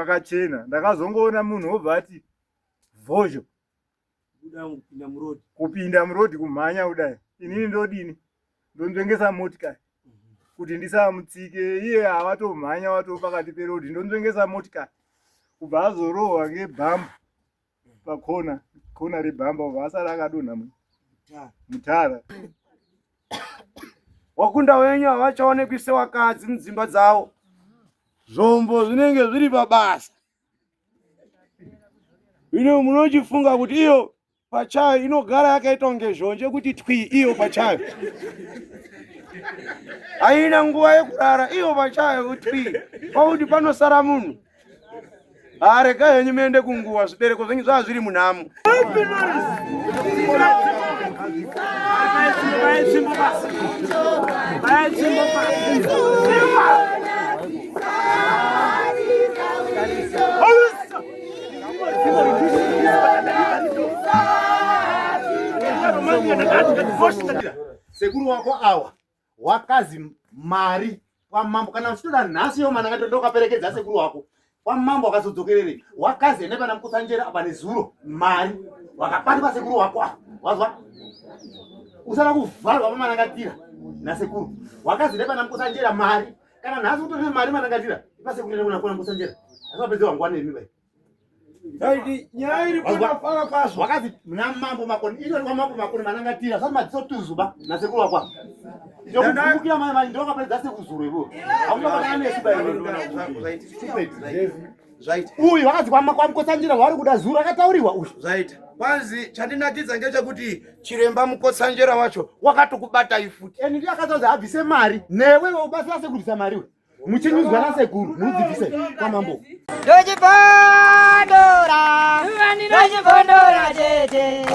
Mwakachena. Ndakazongoona munhu obva ati vhozho kupinda murodhi kumhanya kudai. Inini ndodini? Ndonzvengesa motikari kuti ndisamutsike iye avatomhanya watoo pakati perodhi ndonzvengesa motikari kubva azorohwa ngebhambu pakona kona rebhamba ubva asara akadonha mutara. Wakunda wenyu havachaonekwi sewakadzi mudzimba dzavo, zvombo zvinenge zviri pabasa. Ino munochifunga kuti iyo pachayo inogara yakaita kunge zhonje kuti twi iyo pachayo haina nguva yekurara iyo pachayo twi pakuti panosara munhu Rega henyu muende kunguva zvibereko zvenyu zvava zviri munhamo. Sekuru wako awa wakazi mari kwamambo kana uchitoda nhasi yo mana ngati ndokaperekedza sekuru wako kwamambo wakazodzokerere wakazi ende pana mukutsanjera apa nezuro mari wakabatwa sekuru wako apa wazwa usada kuvharwa pamanangatira nasekuru wakazi ende pana mukutsanjera mari kana nhasi utorine mari manangatira ipa sekuru ende kuna mukutsanjera asi wapedze wangwana imi bai Taiti nyaya iri panafara kwazvo. Wakazi namambo makoni ino kwa mambo makoni manangatira sati madziso tuzuba nasekuru wakwa. Ndokuvukira mai mai ndokapedza sekuzuro ivo. Hakuna kana ane suba iwe. Stupid. Zvaita. Uyu wakazi kwa kwa Mukotsanjera wari kuda zuro akataurirwa uyu. Zvaita. Kwanzi chandinakidza ngechekuti chiremba Mukotsanjera wacho wakatokubata ifuti. Eni ndiye akataura abvise mari newe ubasa sekubvisa mari we. Muchinyudzwa nasekuru mudzibvise kwamambo. Ndochibondora, ndochibondora tete.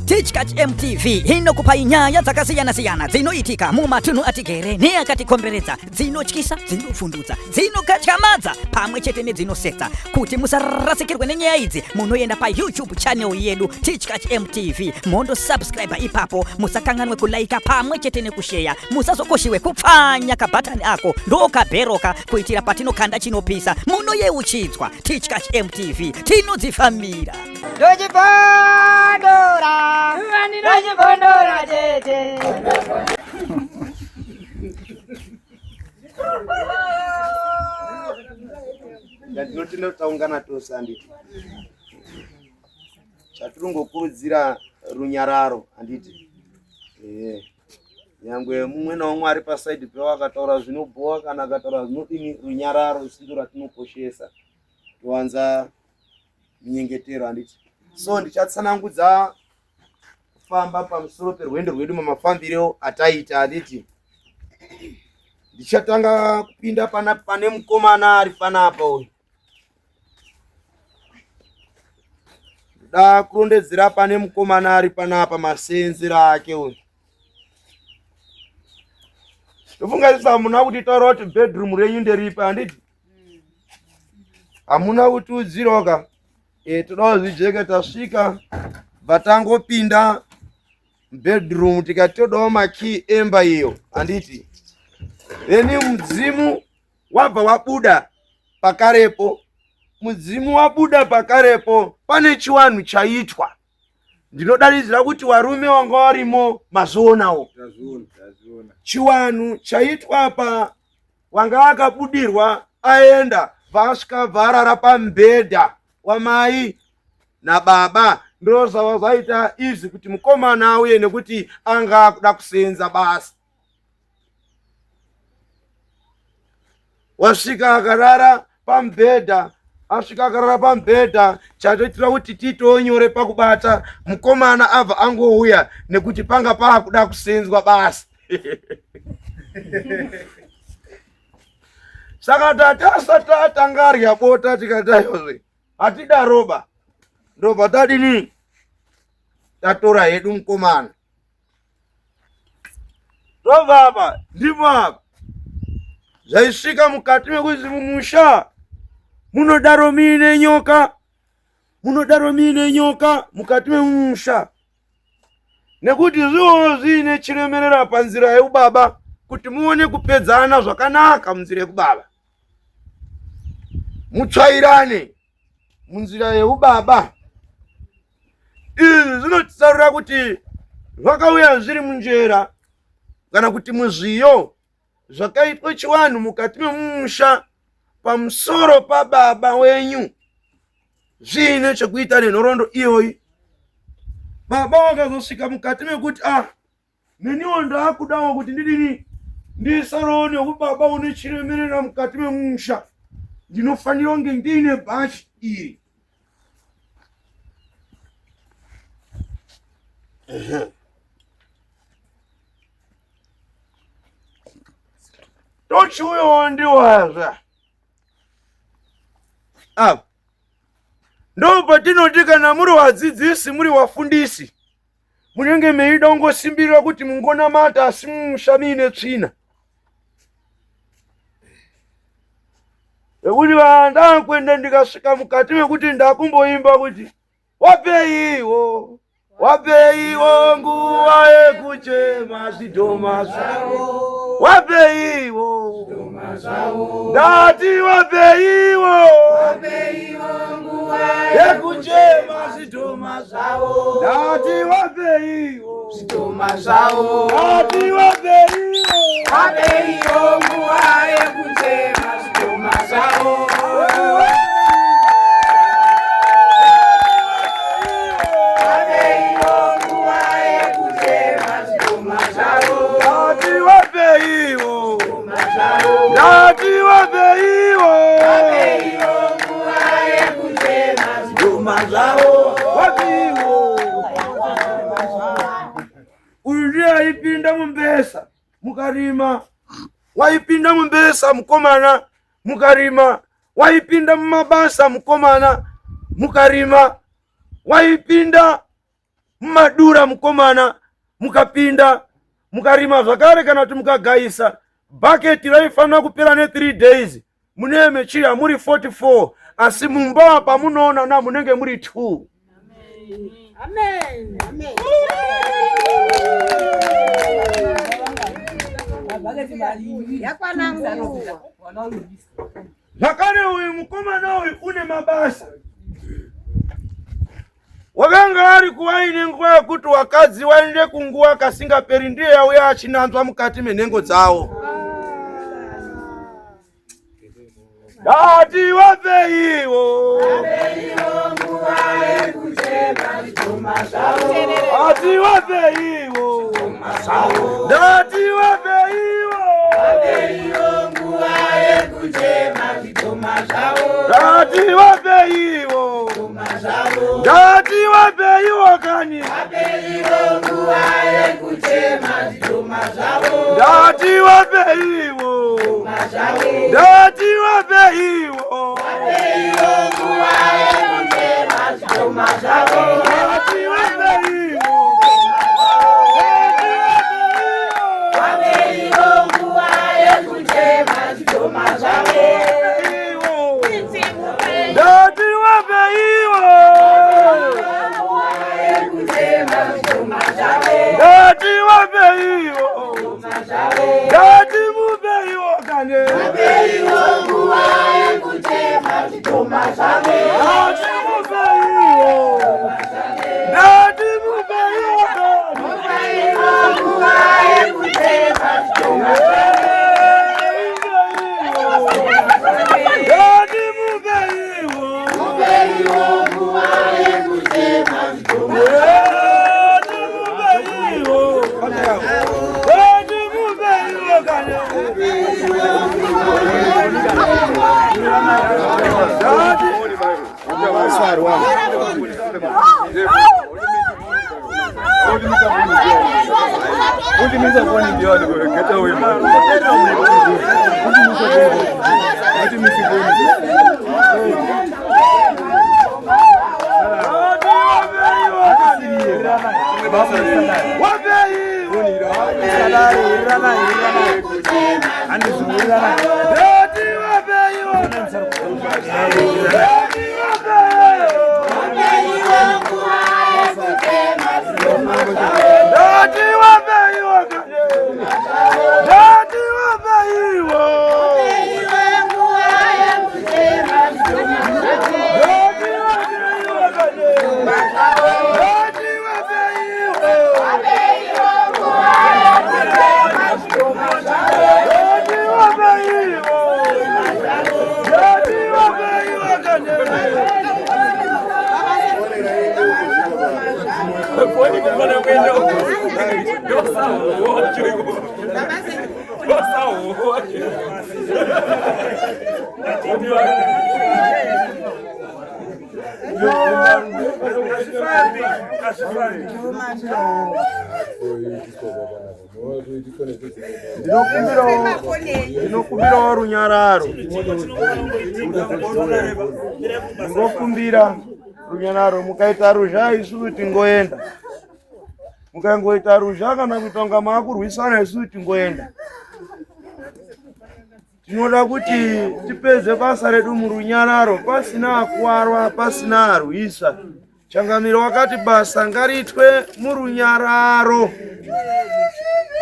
Tichkach MTV inokupai nyaya dzakasiyana-siyana dzinoitika mumatunhu atigere neakatikomberedza, dzinotyisa, dzinovhundutsa, dzinokatyamadza pamwe chete nedzinosetsa. Kuti musarasikirwe nenyaya idzi, munoenda paYouTube channel yedu Tichkach MTV mondo subscribe ipapo, musakanganwe kulaika pamwe chete nekusheya musazokoshiwe kupfanya kabhatani ako ndokabheroka kuitira patinokanda chinopisa munoyeuchidzwa Tichkach MTV tinodzifambira. Ndochibondora, ndochibondora tete. Ndinotenda taungana tose handiti chatiringokurudzira runyararo handiti ehe nyangwe mumwe naumwe ari pasaidi pewo akataura zvinobhowa kana akataura zvinodini runyararo isindo ratinokoshesa towanza minyengetero handiti so ndichatsanangudza kufamba pamusoro perwendo rwedu mamafambiro ataita handiti ndichatanga kupinda pana pane mukomana ari panapa uyu da kurondedzera pane mukomana ari panapa masenzera ake uyu ndofunga isa hamuna kutitaura kuti bedroom renyu nderipi handiti hamuna kutiudzirawo ka e, toda kuzvijeka tasvika bva tangopinda bedroom tikati todawo makey emba iyo handiti then mudzimu wabva wabuda pakarepo mudzimu wabuda pakarepo pane chiwanhu chaitwa ndinodanidzira kuti warume wanga warimo mazvionawo chiwanhu chaitwa pa wanga akabudirwa aenda vasvika bvarara pamubhedha wamai nababa ndozvava zvaita izvi kuti mukomana auye nekuti anga akuda kusenza basa wasvika akarara pamubhedha asvika akarara pamubhedha chatoitira kuti tiitewo nyore pakubata mukomana abva angouya nekuti panga paakuda kusenzwa basa saka tati asati atanga arya bota tikatayozve hatidaroba ndobva tadini tatora hedu mukomana Tobva apa ndipo apa zvaisvika mukati mekuzi mumusha munodaro muine nyoka munodaro muine nyoka mukati memumusha nekuti zviwo zviine chiremerera panzira yeubaba kuti muone kupedzana zvakanaka munzira yekubaba. Mutsvairane munzira yeubaba. Izvi zvinotitsaurira kuti zvakauya zviri munjera kana kuti muzviyo zvakaitwa chivanhu mukati memusha pamusoro pababa wenyu zviine chekuita nenhoroondo iyoyi. Baba vakazosvika mukati mekuti ah, neniwo ndaakudawo kuti ndidini ndisarowo nekubaba une chiremerera mukati memusha, ndinofanira kunge ndiine bhachi iri. Tochiuyawo ndiwazva apa ndo patinoti kana muri vadzidzisi muri vafundisi munenge meida kungosimbirira kuti mungonamata asi mumusha muine tsvina nekuti vandakuenda ndikasvika mukati mekuti ndakumboimba kuti wapeiwo wapeiwo nguva yekuchema zvidhoma zvavo wapeiwo ndati wapeiwo yekuchema zvidhoma zvavo ndati wapeiwo zvidhoma zvavo ndati wapeiwo wapeiwo nguva yekuchema zvidhoma zvavo Ndati wapeiwo zvuma zvavo wapeiwo. Uyu ndiye aipinda mumbesa mukarima, waipinda mumbesa mukomana mukarima, waipinda mumabasa mukomana mukarima, waipinda mumadura mukomana mukapinda mukarima zvakare, kana kuti mukagaisa bhaketi raifanira kupera ne3 days mune mechira muri 44, asi mumba pamunoona na munenge muri 2. Amen. Amen. Zvakare uyu mukomana uyu une mabasa wakanga ari kuvaine nguva yekuti wakadzi waende kunguva kasingaperi, ndiye yauya achinanzwa mukati menhengo dzawo. Ndati wapeiwo, ati wapeiwo, ndati wapeiwo, ndati wapeiwo, ndati wapeiwo kani, ndati wapeiwo, ndati wapeiwo, ndati wapeiwo. Ndati wapeiwo, ndati wapeiwo, ndati mupeiwo kane, ndati mupeiwo, ndati mupeiwo kane. Ndati mupeiwo, ndati mupeiwo, ndati mupeiwo kane. Ndati kane. Ndinokumbirawo runyararo, ndinokumbira runyararo. Mukaita ruzha isusu tingoenda, mukangoita ruzha kana kuita kunga maakurwisana isusu tingoenda. Tinoda kuti tipedze basa redu murunyararo pasina akuwarwa, pasina arwisa. Changamire wakati basa ngariitwe murunyararo.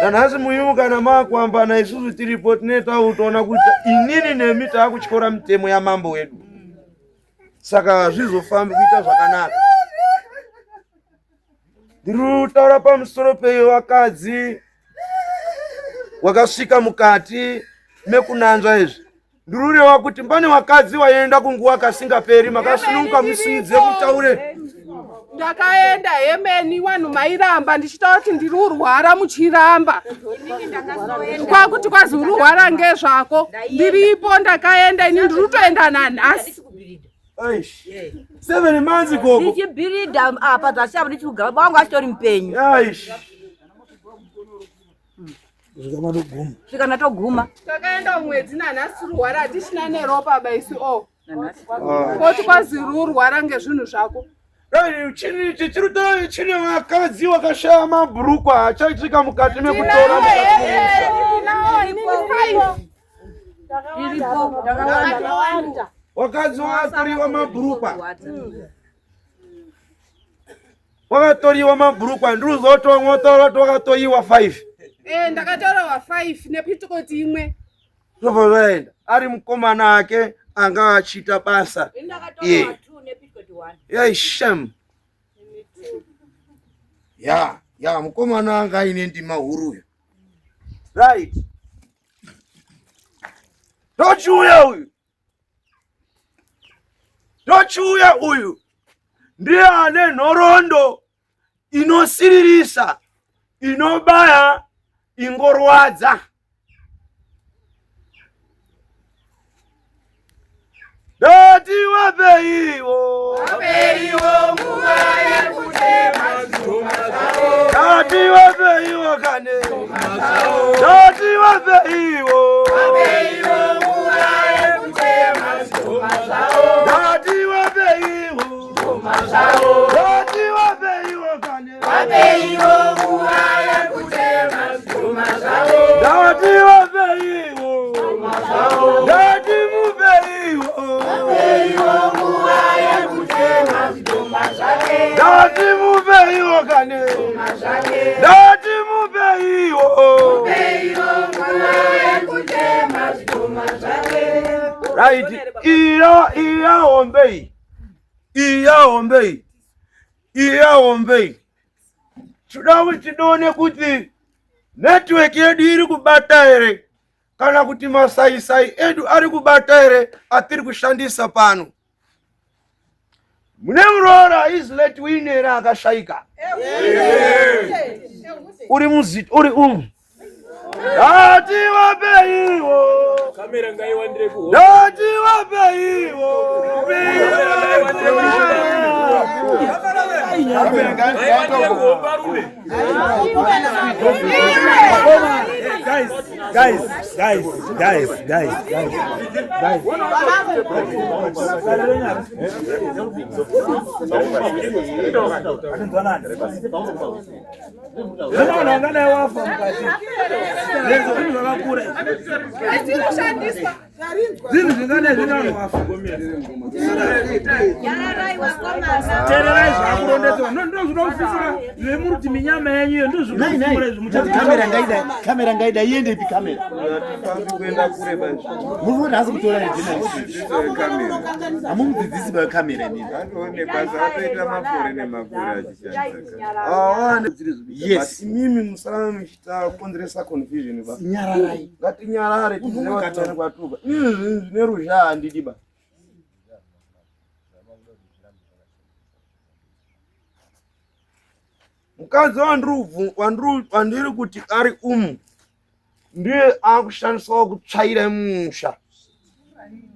Nanhasi muyimu kana maakuambana isusu tiripo tine tautoona kuti inini nemi taakutyora mitemo yamambo wedu, saka hazvizofambi kuita zvakanaka. Ndiri kutaura pamusoro pevakadzi wakasvika mukati mekunanzva izvi. Ndiri kureva kuti pane vakadzi vaienda kunguva kasingaperi, makasununguka musimudze mutaure. Ndakaenda hemeni wanhu mairamba ndichitaura kuti ndiri urwara muchiramba kwakuti kwazi ururwara ngezvako ndiripo ndakaenda ini ndiri kutoenda nanhasi. Eish. 7 months gogo. Ndichibhiridha apa zvashava ndichigara baba wangu achitori mupenyu. Eish. Svika ndatoguma. Takaenda mwedzi nanhasi rurwara hatichina neropa baisi o. Koti kwazi rurwara ngezvinhu zvako. Chiri chine vakadzi wakashaya mabhurukwa achaitika mukati mekutora mukati memusha. Wakadzi wakatoriwa mabhurukwa, wakatoriwa mabhurukwa ndiruzotongotora wakatoiwa 5. Eh, ndakatorawa 5 nepitikoti imwe. Zvobva zvaenda ari mukomana ake anga achiita basa. Yeah, shame. Ya, ya mukomana anga aine ndima huru uyu. Right. Tochiuya uyu. Tochiuya uyu. Ndiye ane nhoroondo inosiririsa, inobaya, ingorwadza. Ndati wapeiwo, wapeiwo nguva yekutema zvuma zvavo. Ndati wapeiwo kane, ndati wapeiwo, wapeiwo nguva yekutema zvuma zvavo. Ndati wapeiwo zvuma zvavo. Ndati wapeiwo kane, wapeiwo nguva yekutema zvuma zvavo. Ndati wapeiwo zvuma zvavo. Ndati mupeiwo, wapeiwo nguva yekutema zvuma zvake. Ndati mupeiwo kane, zvuma zvake. Ndati mupeiwo, mupeiwo nguva yekutema zvuma zvake. Right, iya iya hombe iyi, iya hombe iyi, iya hombe iyi. Toda kuti tione kuti network yedu iri kubata here kana kuti masaisai edu ari kubata here atiri kushandisa pano. Mune muroora is late winner akashaika. Uri muzito uri umu. Ndati wapeiwo. Kamera ngaiwandire ku. Ndati wapeiwo. Ngaiwandire kuhombarume. Guys, guys, guys, guys, guys, guys, guys. Zvino vanhu vangadai wafa mukati. Zvinhu zvakakura izvi. Zvinhu zvingadai zvine vanhu wafa. Tererai zvakurondedzerwa. Ndo zvinoda kufumura zvemuruti minyama yenyu iyo ndizvo zvinofumura izvi muchakamera ngaida kamera ngaida iende ipi kamera. Kuenda kure manje. Muri kuona hasi kutora nejournalist. Hamumudzidzisi ba kamera imimi. Anoone basa atoita makore nemakore achishandisa. Yes. Imimi musarame muchitakonzeresa confusion ba. Nyararai. Ngatinyarare tizive kwatobva. Imimi zvinhu zvine ruzha handidi ba. Mukadzi wandiri kuti ari umu ndiye akushandiswa kutsvaira musha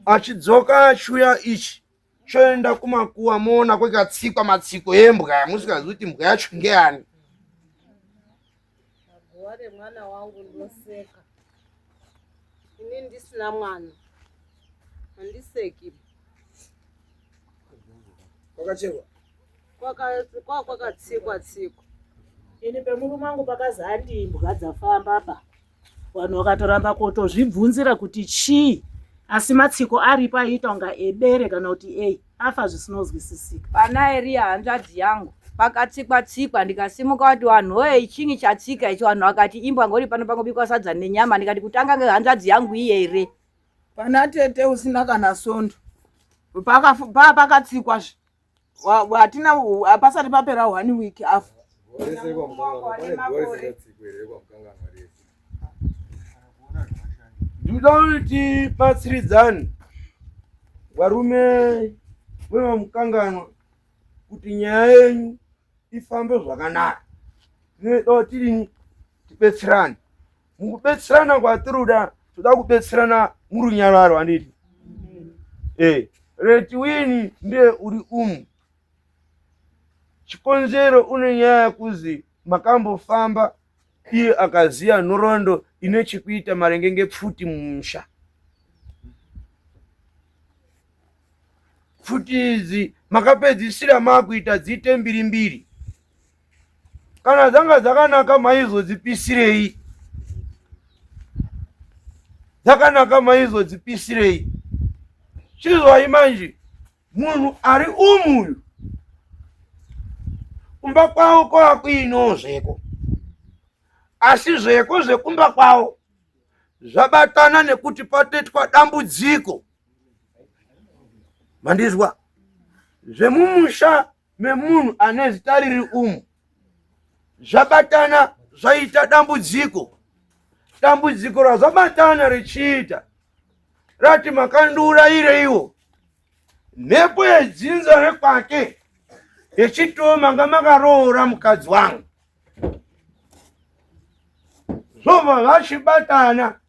achidzoka achiuya ichi choenda kumakuwa moona kwekatsikwa matsiko embwa yamusikazivi kuti mbwa yacho ngeyani. Guva remwana wangu ndoseka ini ndisina mwana handiseki. Kwakacherwa kwakatsikwa tsikwa. Ini pemurume wangu pakazi handi imbwa dzafamba apa vanhu vakatoramba kutozvibvunzira kuti chii asi matsiko aripo aiita kunga ebere kana kuti ei afa zvisinozwisisika. Pana Eriya hanzvadzi yangu pakatsikwa tsikwa ndikasimuka kuti vanhu woye ichinyi chatsika ichi vanhu vakati imbwa ngori pano pangobikwa sadza nenyama ndikati kutanga ngehanzvadzi yangu iye here. Pana tete usina kana sondo pakatsikwa zve hatina pasati papera one week afa. Ndinoda kuti tibatsiridzane varume vevamukanganwa kuti nyaya yenyu ifambe zvakanaka. Tinoda kuti tibetserane. Mukubetserana kwatinoda toda kubetserana murunyararo handiti? Eh, Retiwini ndiye uri umu. Chikonzero une nyaya yekuzi makambofamba iye akaziya nhoroondo ine chekuita maringe ngepfuti mumusha. Pfuti idzi makapedzisira makuita dziite mbiri mbiri. Kana dzanga dzakanaka maizodzipisirei? Dzakanaka maizodzipisirei? Chizwai manje munhu ari umu uyu kumba kwavo kwava kuinewo zveko asi zveko zvekumba kwavo zvabatana nekuti patoitwa dambudziko mandizwa zvemumusha memunhu ane zita riri umu zvabatana zvaita dambudziko dambudziko razvabatana richiita rati makandiurayireiwo mhepo yedzinza rekwake yechitoo manga makaroora mukadzi wangu zvobva zvachibatana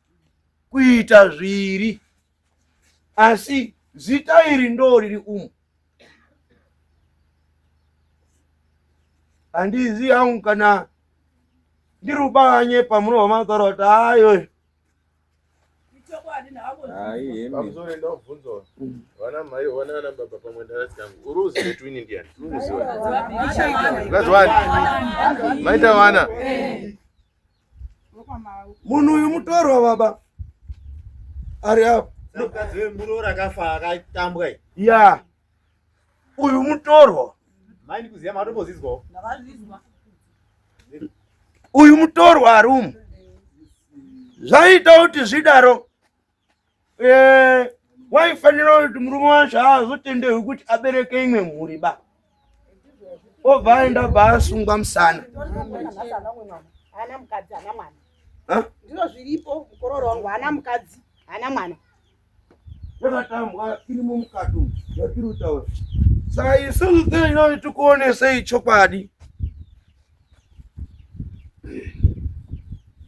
kuita zviri asi zita iri ndo riri umu handizi hangu kana ndiri kubanyepa munobva mataura kuti ayo Pamusoro ndobvunza vana mai vana vana baba pamwe ndarasi yangu uri uzive twini ndiani uri kuziva mukadzi wani maita vana munhu uyu mutorwa baba ari apo mukadzi wemuroora akafa akatambwa ya uyu mutorwa mai ndikuziva matombozizwawo uyu mutorwa ari umu zvaita kuti zvidaro eh, waifanira kuti murume wacho haazotenderwi kuti abereke imwe mhuri ba obva aenda bva asungwa musana haana mukadzi haana mwana ndizvo zviripo mukororo wangu haana mukadzi haana mwana yakatambwa irimo mukati umu yatiri kutaura saka isusu tinoinoti tikuonesei chokwadi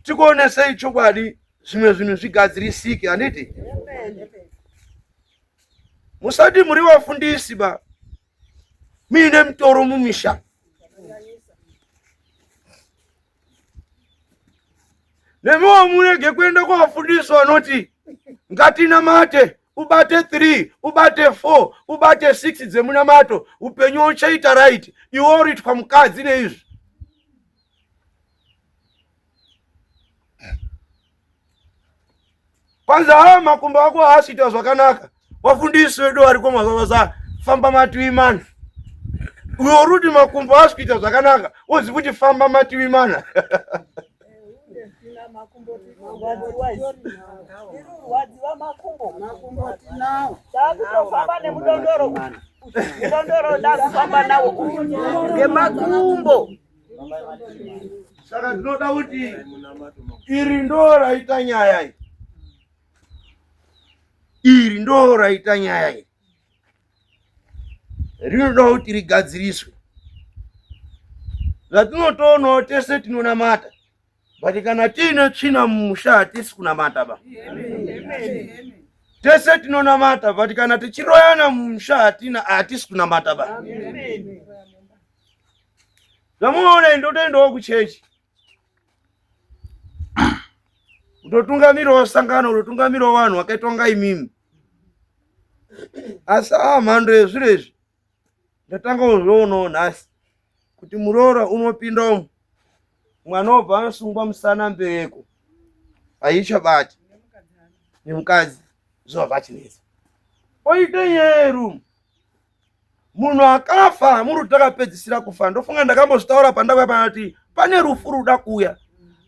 tikuonesei chokwadi zvimwe zvinhu zvigadzirisike handiti musati muri vafundisi ba muine mutoro mumisha nemiwo murege kuenda kwavafundisi vanoti ngatinamate ubate 3 ubate 4 ubate 6 dzemunamato upenyu uchaita right iwe uritwa mukadzi neizvi kwanza haa makumbo ako haasi kuita zvakanaka wafundisi vedu variko mazuva famba mativi mana uyo uri kuti makumbo haasi kuita zvakanaka wozi kuti famba mativi mana takutofamba nemudondoro mudondoro dakufamba nawo ngemakumbo Saka ndinoda kuti iri ndo raita nyaya iyi, iri ndo raita nyaya iyi, rinoda kuti rigadziriswe. Zvatinotoonawo tese tinonamata but kana tiine tsvina mumusha hatisi kunamata ba. Tese tinonamata but kana tichiroyana mumusha hatina hatisi kunamata ba. Zvamunoona ndotoendawo kuchechi kutotungamirawo sangano kutotungamirawo vanhu vakaitwa nga imimi asi aa mhando yezviro izvi ndatanga kuzvionawo nhasi kuti muroora unopinda umu mwana obva anosungwa musana mbereko haichabati nemukadzi zvobva achinetsa oite nyaya yerumu munhu akafa muri takapedzisira kufa ndofunga ndakambozvitaura pandakauya pana kuti pane rufu ruda kuuya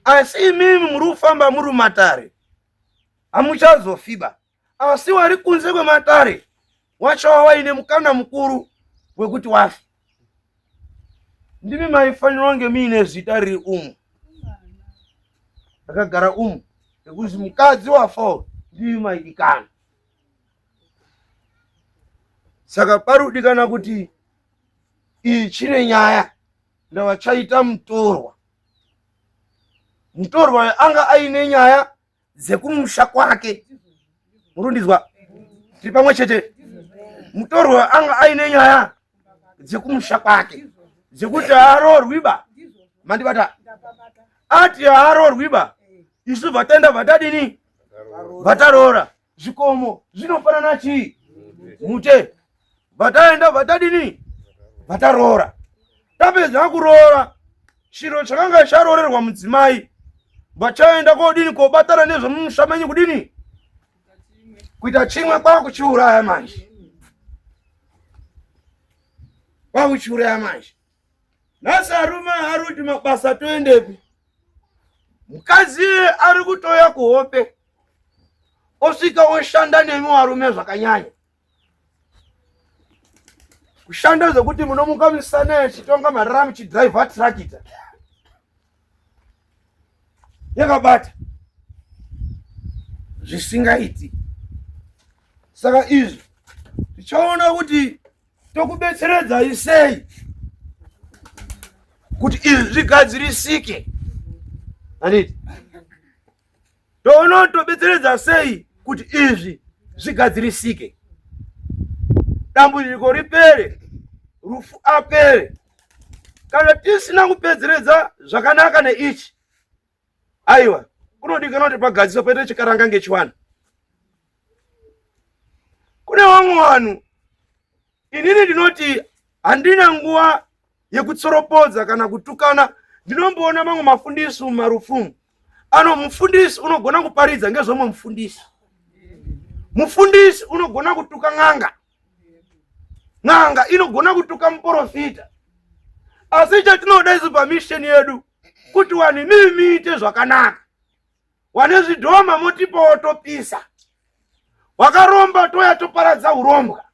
asi imimi muri kufamba muri matare hamuchazofiba asi wari kunze kwematare wachawa waine mukana mukuru wekuti wafe ndimi maifanirwa kunge muine zita riri umu rakagara umu nekuti mukadzi wafawo ndimi maidikana saka parudikana kuti iyi chine nyaya ndava chaita mutorwa mutorwa anga aine nyaya dzekumusha kwake murundizwa tiri pamwe chete mutorwa anga aine nyaya dzekumusha kwake dzekuti haarorwi ba mandibata ati haarorwi ba isu vatenda vatadini vataroora zvikomo zvinofanana chii mute vataenda vatadini vataroora tapedza kuroora chiro chakanga charoorerwa mudzimai vachaenda kodini kobatana nezvemumusha menyu kudini kuita chimwe kwakuchiuraya manje kwakuchiuraya manje nhasi arume ari kuti mabasa toendepi mukadzi ari kutoya kuhope osvika oshanda nemi warume zvakanyanya kushanda zvekuti munomuka misana yechitonga marara muchidhiraivha tirakita yakabata zvisingaiti saka izvi tichaona kuti tokubetseredzai sei kuti izvi zvigadzirisike handiti toona tobetseredza sei kuti izvi zvigadzirisike dambudziko ripere rufu apere kana tisina kupedzeredza zvakanaka neichi aiwa kunodikanwa kuti pagadziswa paite chikaranga ngechiwana kune vamwe vanhu inini ndinoti handina nguva yekutsoropodza kana kutukana ndinomboona mamwe mafundisi mumarufu ano mufundisi unogona kuparidza ngezvomwe mufundisi mufundisi unogona kutuka n'anga n'anga inogona kutuka muprofita asi chatinoda isu pamisheni yedu kuti wanhu imimi muite zvakanaka wane zvidhoma motipawo topisa wakaromba toya toparadza urombwa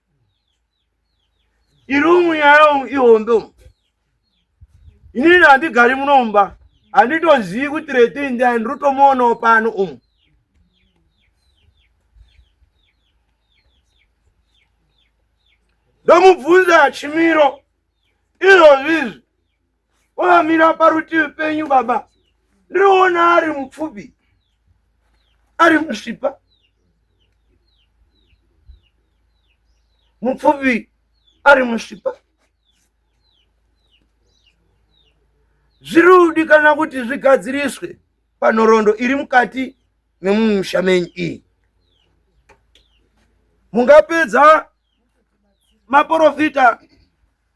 iri umu nyaya umu ihombe umu inini handigari munomba handitozivi kuti reti ndiani ndiri kutomuonawo pano umu ndomubvunza chimiro izvozvi izvi Wamira parutivi penyu baba, ndiriona ari mupfupi, ari musvipa, mupfupi ari musvipa. Zviri kudikana kuti zvigadziriswe panhoroondo iri mukati memumusha menyu iyi. Mungapedza maporofita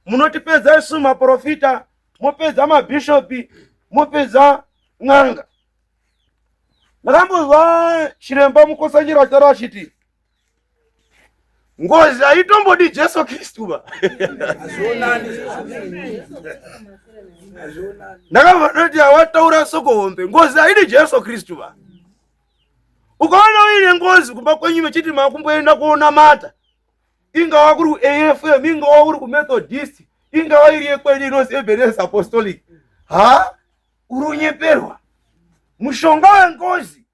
munotipedza isu maprofita mopedza mabhishopi mopedza n'anga ndakambozwa chiremba mukosanjira achitaura achiti ngozi haitombodi jesu kristu ba ndakabva ndoti awataura soko hombe ngozi haidi jesu kristu ba ukaona uine ngozi kumba kwenyu mechiti makumboenda kuonamata ingawa kuri kuafm ingawa uri kumethodist ingawa iri yekwedu inonzi ebenes apostolic ha uri unyeperwa mushonga wengozi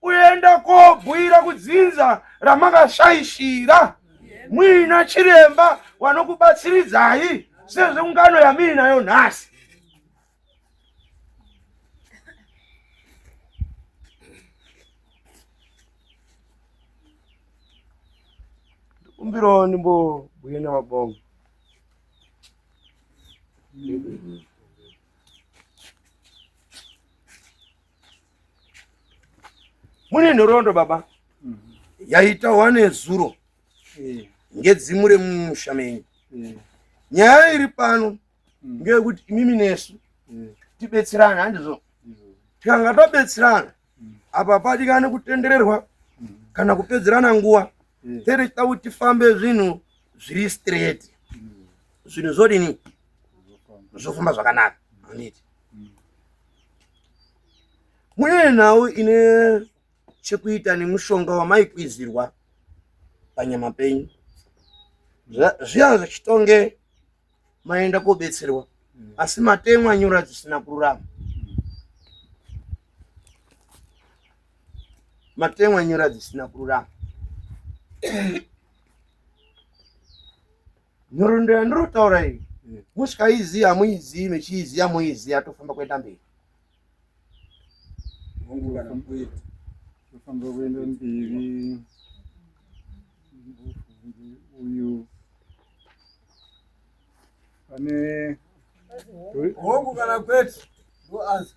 uenda kobhuira kudzinza ramakashaishira muina chiremba wanokubatsiridzai sezveungano yamuinayo nhasi. Kumbirawo ndimbobhuye nababa vangu. Mune nhoroondo baba yaitawa nezuro ngedzimu remumusha menyu. Nyaya iri pano ngeyekuti imimi nesu tibetserane, handizvo? Tikanga tabetserana apa padikani kutendererwa kana kupedzerana nguva. Tiri tichida kuti tifambe zvinhu zviri straight, zvinhu zvodini, zvofamba zvakanaka, handiti? Mune nhau ine chekuita nemushonga wamaikwizirwa panyama penyu zviya zvichitonge maenda kobetserwa, asi matemwa nyora dzisina kururama, matemwa nyora dzisina kururama. Nhoroondo yandinotaura iyi musikaiziva, hamuizivi, mechiiziva muiziva, tofamba kuenda mberi. Tofamba kuenda mberi. Uyu pane hongu kana kwete ndoansa.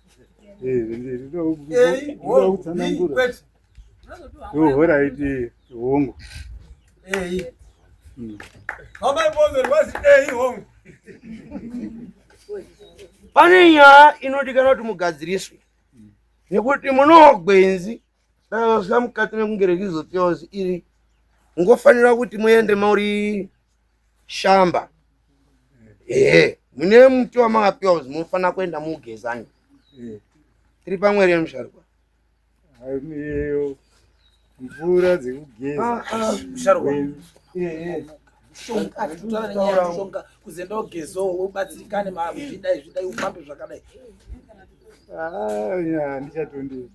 Ndoda kutsanangura. Horaiti, hongu. Ei. Mama ipozo rwazi ei hongu. Pane nyaya inodikanwa kuti mugadziriswe nekuti munogwenzi dazvika mukati mekunge rekizopiwa iri ngofanira kuti muende muri shamba. Ehe, mune muti wamakapiwa kuzi munofanira kuenda mugezani. Tiri pamwe here musharukwa? Iyo mvura dzekugeza. Musharukwa. Mishonga tinotaura nenyaya yemishonga kuzenda ugezewo ubatsirikane zvidai zvidai ufambe zvakadai. Handichatonderi,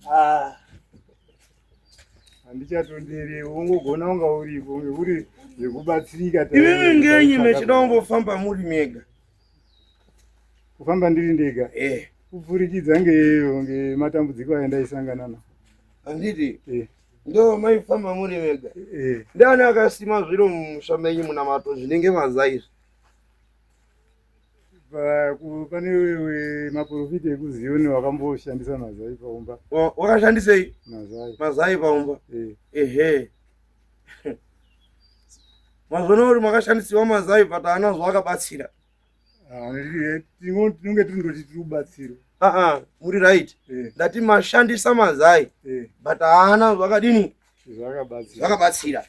handichatonderi. Ungogona unga uripo ngekuti zvekubatsirika. Imimi ngenyi mechida kumbofamba muri mega? Kufamba ndiri ndega kupfurikidza ngeyo ngematambudziko ayandaisangana nawo. Handiti ndo maifamba muri mega? Ndiani akasima zviro mumusha menyu munamato zvinenge mazai izvi? Pane maprofita ekuZiyoni wakamboshandisa mazai paumba. Wakashandisei? Mazai. Mazai paumba. Ehe, mazvona kuti makashandisiwa mazai, but haana zvawakabatsira. Tinonge tiri tiri kubatsirwa. Aa, muri right. Ndati mashandisa mazai, but haana zvakadini? Zvakabatsira. Zvakabatsira.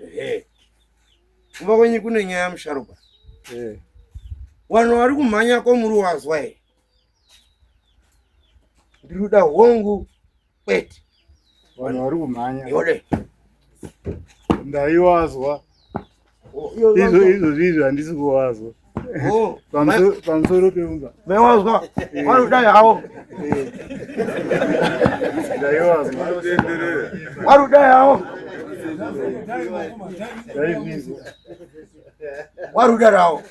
Ehe, kumba kwenyu kune nyaya musharukwa. Vanhu vari kumhanya komuri wazwa here? Ndiri kuda hongu kwete. Vanhu vari kumhanya. Yode. Ndaiwazwa. Izvo izvozvi izvi handisi kuwazwa. Pamusoro peumba. Maiwazwa vari kudai havo. Ndaiwazwa. Vari kudai havo. Ndaizvizwa. Vari kudai havo.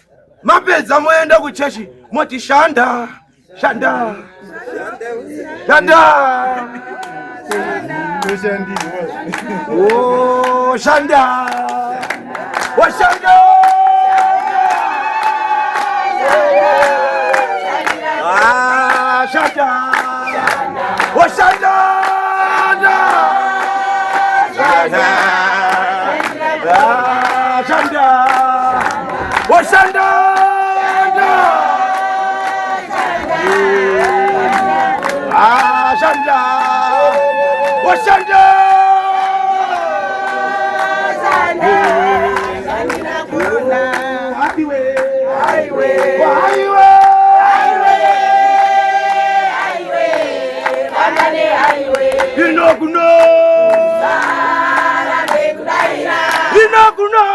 Mapedza moenda kuchechi moti shanda shanda shanda. Ndoshandirwa. Oh, shanda washanda. Ah, shanda washanda shanda. Ah, shanda washanda. Ah, shanda washanda. Highway, highway, highway. Ino kuno, ino kuno.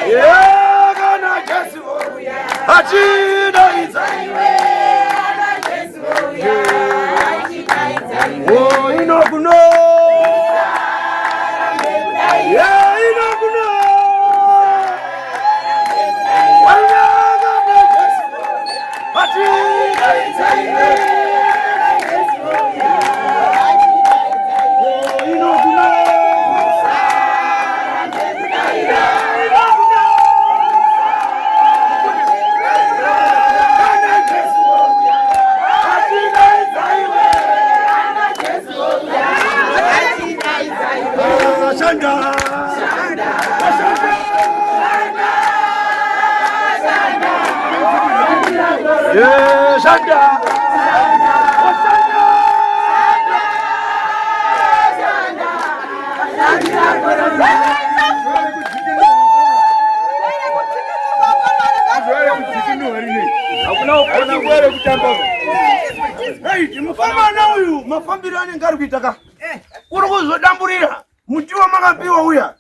Yeah, kana Jesu achidaidza. Oh, ino kuno. Yeah, ino kuno. Kana Jesu achidaidza. Oh, ino kuno. Oshanda! Oshanda! Mukomana uyu mafambiro anenge ari kuita ka uri kuzodamburira muti wamakapiwa uya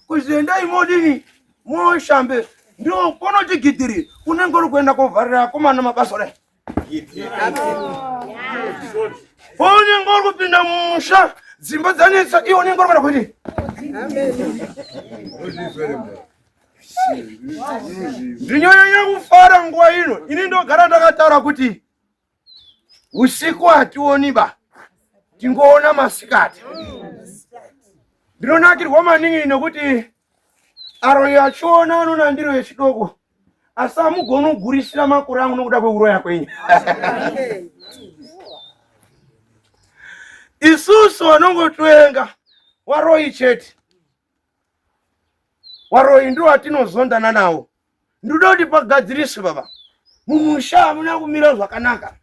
kuzi endai modini moshambe ndio konoti gidhiri unenge uri kuenda kovharira akomana mabasa kudai paunenge uri kupinda mumusha dzimba dzanetsa iwe unenge uri kuenda kuti ndinonyanya kufara nguva ino ini ndogara ndakataura kuti usiku hationi ba tingoona masikati ndinonakirwa maningi nekuti aroyi achiona anoona ndiro yechidoko asi amugoni kugurisira makore angu nokuda kweuroya kwenyu isusu vanongotwenga waroyi chete waroyi ndiwo atinozondana nawo Ndoda kuti pagadziriswe baba. Mumusha hamuna kumira zvakanaka.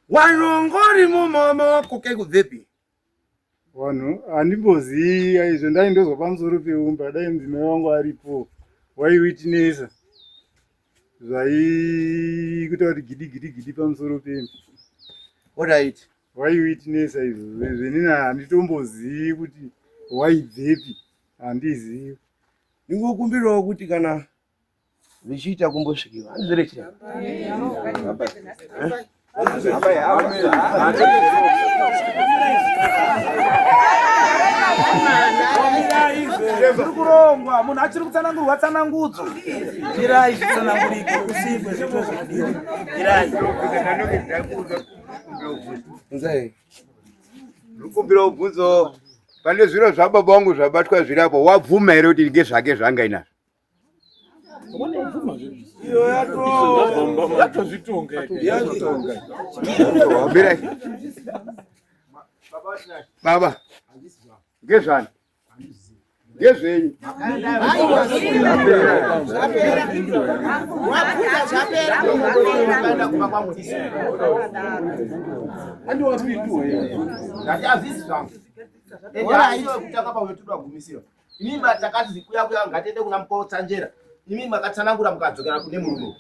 Wanongori mumama wako ke kubvepi? Vanhu handimboziva izvo ndai ndozwa pamusoro peumba dai mudzimai wangu aripo waiwitinesa zvaikuita kuti gidi gidi gidi pamusoro pemba. Alright. Waiwitnessa izvo zvenini handitombozivi kuti waibvepi handizivi. Ndingokumbirawo kuti kana zvichiita kumbosvikiwa handizvere chiremba. Zviri kurongwa munhu achiri kutsanangurwa tsanangudzo. Mirai zvitsanangurike kusikwe zvito zvinodiwa. Mirai. Ndikumbira ubvunzo pane zviro zvababa vangu zvabatwa zviri apo wabvuma here kuti ngezvake zvanga inazvo baba ngezvani ngezvenyu Imi takati kuya kuya ngatiende kuna Mukotsanjera. Imi makatsanangura mukadzokera kune murume.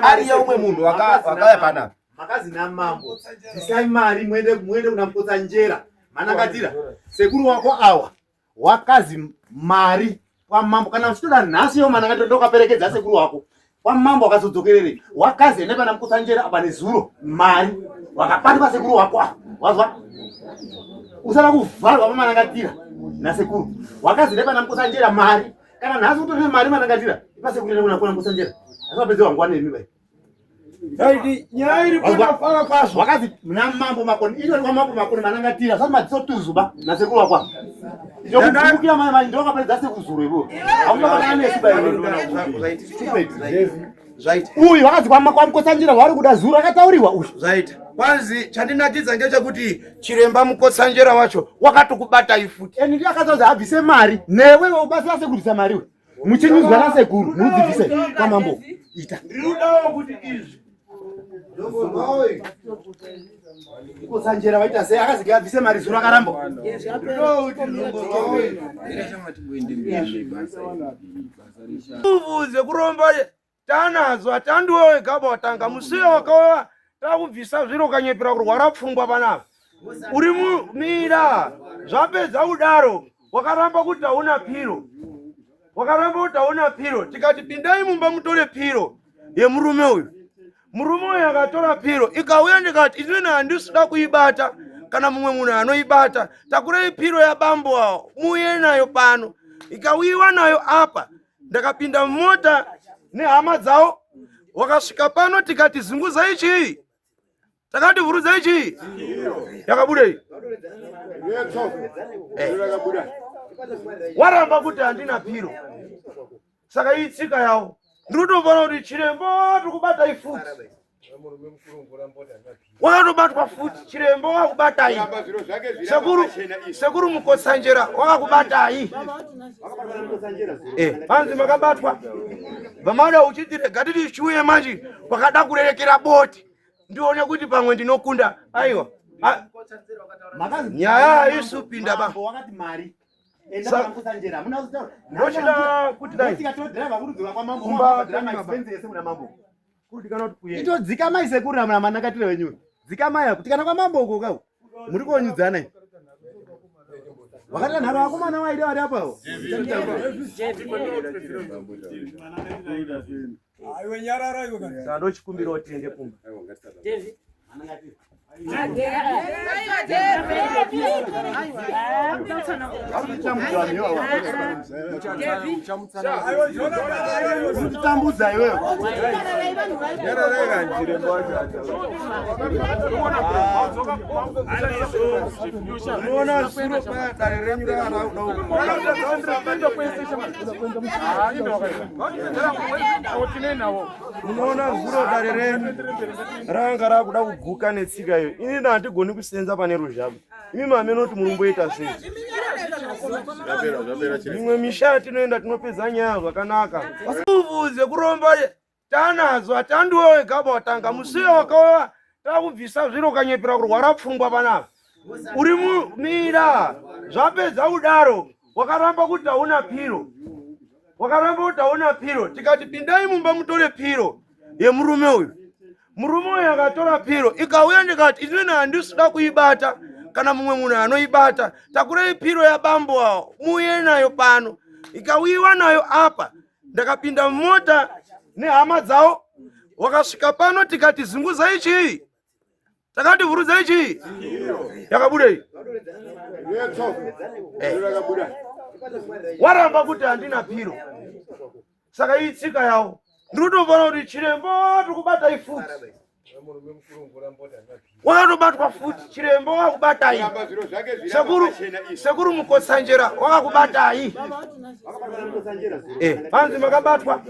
Ariyo umwe munhu wakauya panapa. Makazi namambo bvisai mari muende muende kuna Mukotsanjera. Manakatira sekuru wako awa wakazi mari kwamambo kana uchitoda nhasi yo manakatira ndokaperekedza sekuru wako kwamambo wakazodzokerere wakazi ende pana Mukotsanjera apa nezuro mari wakabatwa sekuru wako awa wazwa usada kuvharwa pamanakatira nasekuru wakazi ende pana Mukotsanjera mari kana nhasi utorine mari manakatira ipa sekuru ende kuna Mukotsanjera asi wapedza wanguwa nemi bai Taiti nyaya iri kutafara kwazvo. Wakazi muna mambo makoni ino kwa mambo makoni manangatira sasa madziso tuzuba na sekuru wako. Ndokukumukira mai mai ndokapedza sekuzuru ivo. Hauna kana nesu bai. Zvaita. Uyu wakazi kwa kwa Mukotsanjera wari kuda zuru akatauriwa uyu. Zvaita. Kwanzi chandinakidza ngechekuti chiremba Mukotsanjera wacho wakatokubata ifuti. Eni ndiye akataura abvise mari newe ubatsira sekuru bvisa mari we. Muchinyudzwa nasekuru mudzibvise kwamambo ita. Ndinodawo kuti izvi Mukotsanjera vaita sei akazi abvise mari zuru akaramba. Nguvu dzekuromba tanadzo hatandiwe wega watanga musiye wakauya takubvisa zviro ukanyepera kurwara pfungwa panapa uri mumira zvapedza kudaro wakaramba kuti hauna piro wakaramba kuti hauna piro tikati pindai mumba mutore piro yemurume uyu murume uyu akatora piro ikauya ndikati inini handisida kuibata kana mumwe munhu anoibata takurei piro yabambo awo muuye nayo pano ikauyiwa nayo apa ndakapinda mumota nehama dzavo wakasvika pano tikati zunguzai chii takati vhurudzai chii yakabuda iyi eh. waramba kuti handina piro saka iyi tsika yavo ndiri kutoona kuti chirembo tikubatai futi wakatobatwa futi chirembo wakakubatai sekuru sekuru mukotsanjera wakakubatai eh, hanzi makabatwa. Vamada uchiti rega titi chiuye manje kwakada kurerekera boti ndione kuti pamwe ndinokunda. Aiwa. Nyaya haisi kupinda ba. Wakati mari. Enda pamukusanjera. Hamuna kuzotaura. Ndochida kuti dai. Tikatodriver kurudzirwa kwamambo. Kumba Drama expense yese kuna mambo. Kurudikana kuti kuye. Itodzikamai sekuru ramuna manakatire wenyu. Dzikamai apo. Tikana kwamambo uko kau. Muri konyudzana. iyi. Wakati nharo akomana waida vari apo apo. Aiwe nyarara iwe kana. Saka ndochikumbirawo tiende kumba. Urikutambudza iwewe. Unoona zuro paya dare renyu Munoona zuro dare renyu ranga rakuda kuguka netsika iyo. Ini handigoni kusenza pane ruzhaba. Imi mame noti murumboita sei? Mimwe misha yatinoenda tinopedza nyaya zvakanaka. Nguvu dzekuromba tanadzo hatandiwe wega watanga musiye wakauya takubvisa zviro ukanyepera kurwara pfungwa panapa uri mumira zvapedza kudaro wakaramba kuti hauna piro wakaramba kuti hauna piro tikati pindai mumba mutore piro yemurume uyu murume uyu akatora piro ikauya ndikati inini handisida kuibata kana mumwe munhu anoibata takurei piro yabambo awo muuye nayo pano ikauyiwa nayo apa ndakapinda mumota nehama dzavo wakasvika pano tikati zunguzai chii takati vhurudzai chii yakabuda iyi Eh. waramba kuti handina piro saka iyi tsika yavo ndiri kutofanira kuti chiremba tiri kubatai futi wakatobatwa futi chiremba wakakubatai sekuru sekuru mukotsanjera wakakubatai Eh, hanzi makabatwa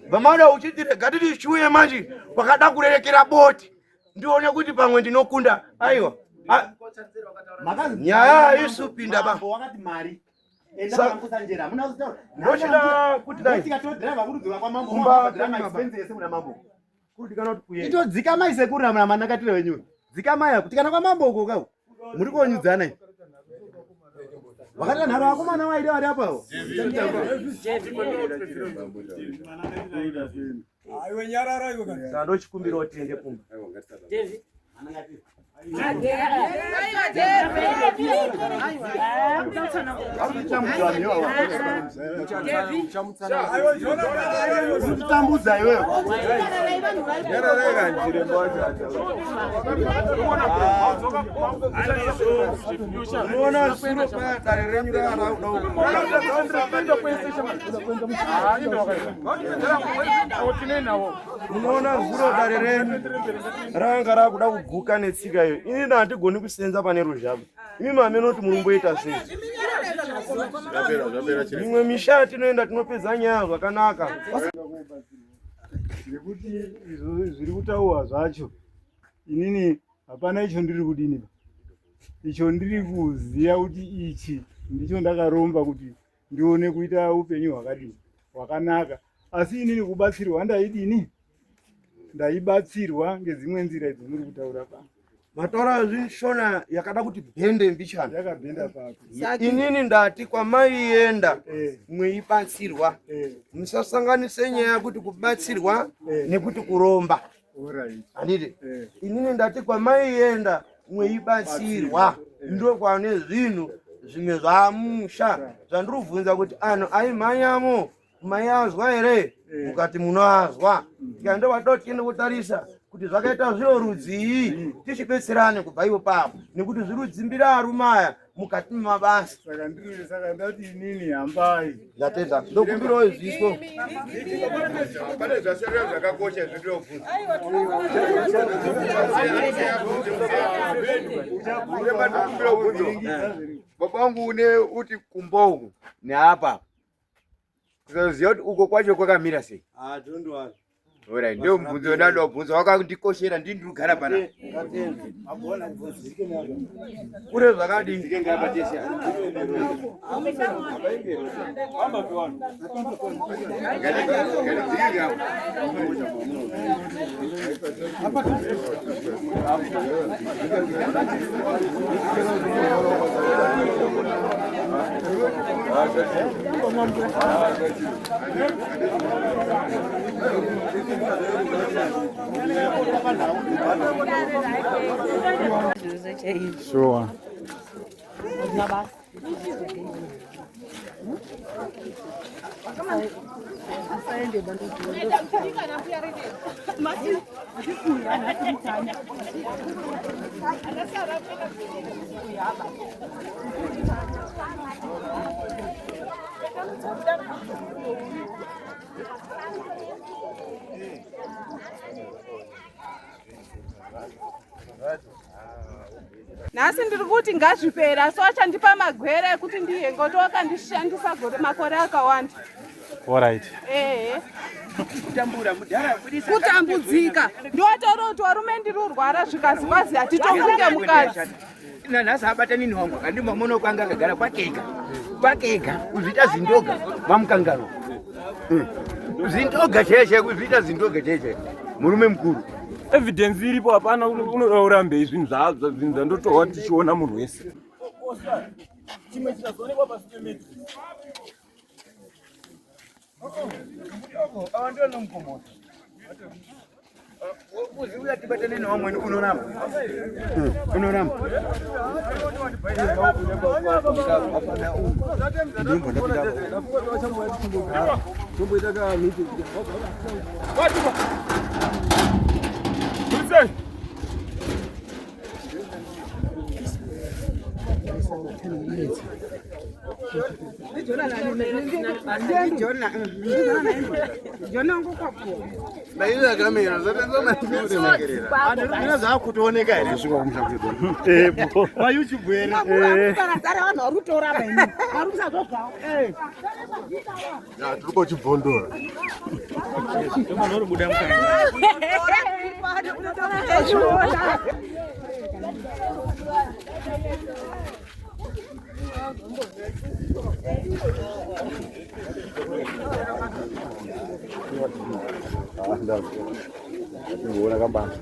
vamada uchiti rega titi chiuye manje kwakada kurerekera boti ndione kuti pamwe ndinokunda aiwa nyaya haisi kupinda ba Wakati mari. Enda pamukusanjera. Hamuna kuzotaura. Ndochida kuti dai. Tikatodriver kurudzirwa kwamambo. Kumba Drama expense yese kuna mambo. Kurudikana kuti kuye. Itodzikamai sekuru ramuna manakatire wenyu. Dzikamai apo. Tikana kwamambo uko kau. Muri konyudzana. iyi. Wakati nharo akomana waida vari apo apo. Aiwe nyarara iwe kana. Saka ndochikumbirawo tiende kumba. Urikutambudza iwewe. Unoona zuro paya dare renyu Munoona zuro dare renyu ranga rakuda kuguka netsika iyo. Ini handigoni kusenza pane ruzhaba. Imi mame noti murumboita sei? Mimwe misha yatinoenda tinopedza nyaya zvakanaka. Nekuti izvo zviri kutaurwa zvacho inini hapana icho ndiri kudini pa icho ndiri kuziva kuti ichi ndicho ndakaromba kuti ndione kuita upenyu hwakadini hwakanaka asi inini kubatsirwa ndaidini ndaibatsirwa ngedzimwe nzira idzo muri kutaura pano Matora zvishona yakada kuti bhende mbichana. Yakabhenda papi. Inini ndati kwamaienda mweibatsirwa. Musasanganise nyaya kuti kubatsirwa nekuti kuromba. Handiti? Inini ndati kwamaienda mweibatsirwa ndokwane zvinhu zvimwe zvamusha zvandiri kubvunza kuti anhu aimhanyamo maiazwa here mukati munoazwa tikaenda vatoda tiende kutarisa kuti zvakaita zviro rudzii tichibetserane kubva ivo papo nekuti zviri kudzimbira arume aya mukati memabasa saka ndiri saka ndati inini hambai ndatenda ndokumbirawo izviswo Pane zvasarira zvakakosha zvindinobvunza. Ndinokumbira kubvunza. Baba wangu une uti kumba uku neapa. Kusaziva kuti uko kwacho kwakamira sei. Ah, don't worry. Alright, ndio mubvunzo wandada kubvunza wakandikoshera ndini ndiri kugara pana. Kure zvakadii? Sure. Nhasi ndiri kuti ngazvipere asi wachandipa magwere ekuti ndiye ngoto wakandishandisa gore makore akawanda. Alright. Ehe. Kutambura mudhara Kutambudzika. Ndiwataura kuti warume ndiri urwara zvikazi kwazi hatitofunge mukadzi. Nanhasi abata nini wangu akandimba mono kwanga akagara kwakega kwakega kuzviita zindoga vamukanganwa zindoga chaiye chaiye kuzviita zindoga chaiye chaiye murume mukuru Evidence iripo hapana unoda urambei zvinhu zvinhu zvandotohwa tichiona munhu wese. Chimwe chikazoonekwa pasi pemeti. Awa ndio nomkomota. Uziuya tibatane nevamweni unoramba. Unoramba. Zvakutooneka here? PaYouTube here? Tiri kochibvondora. Ndikuona kabasa.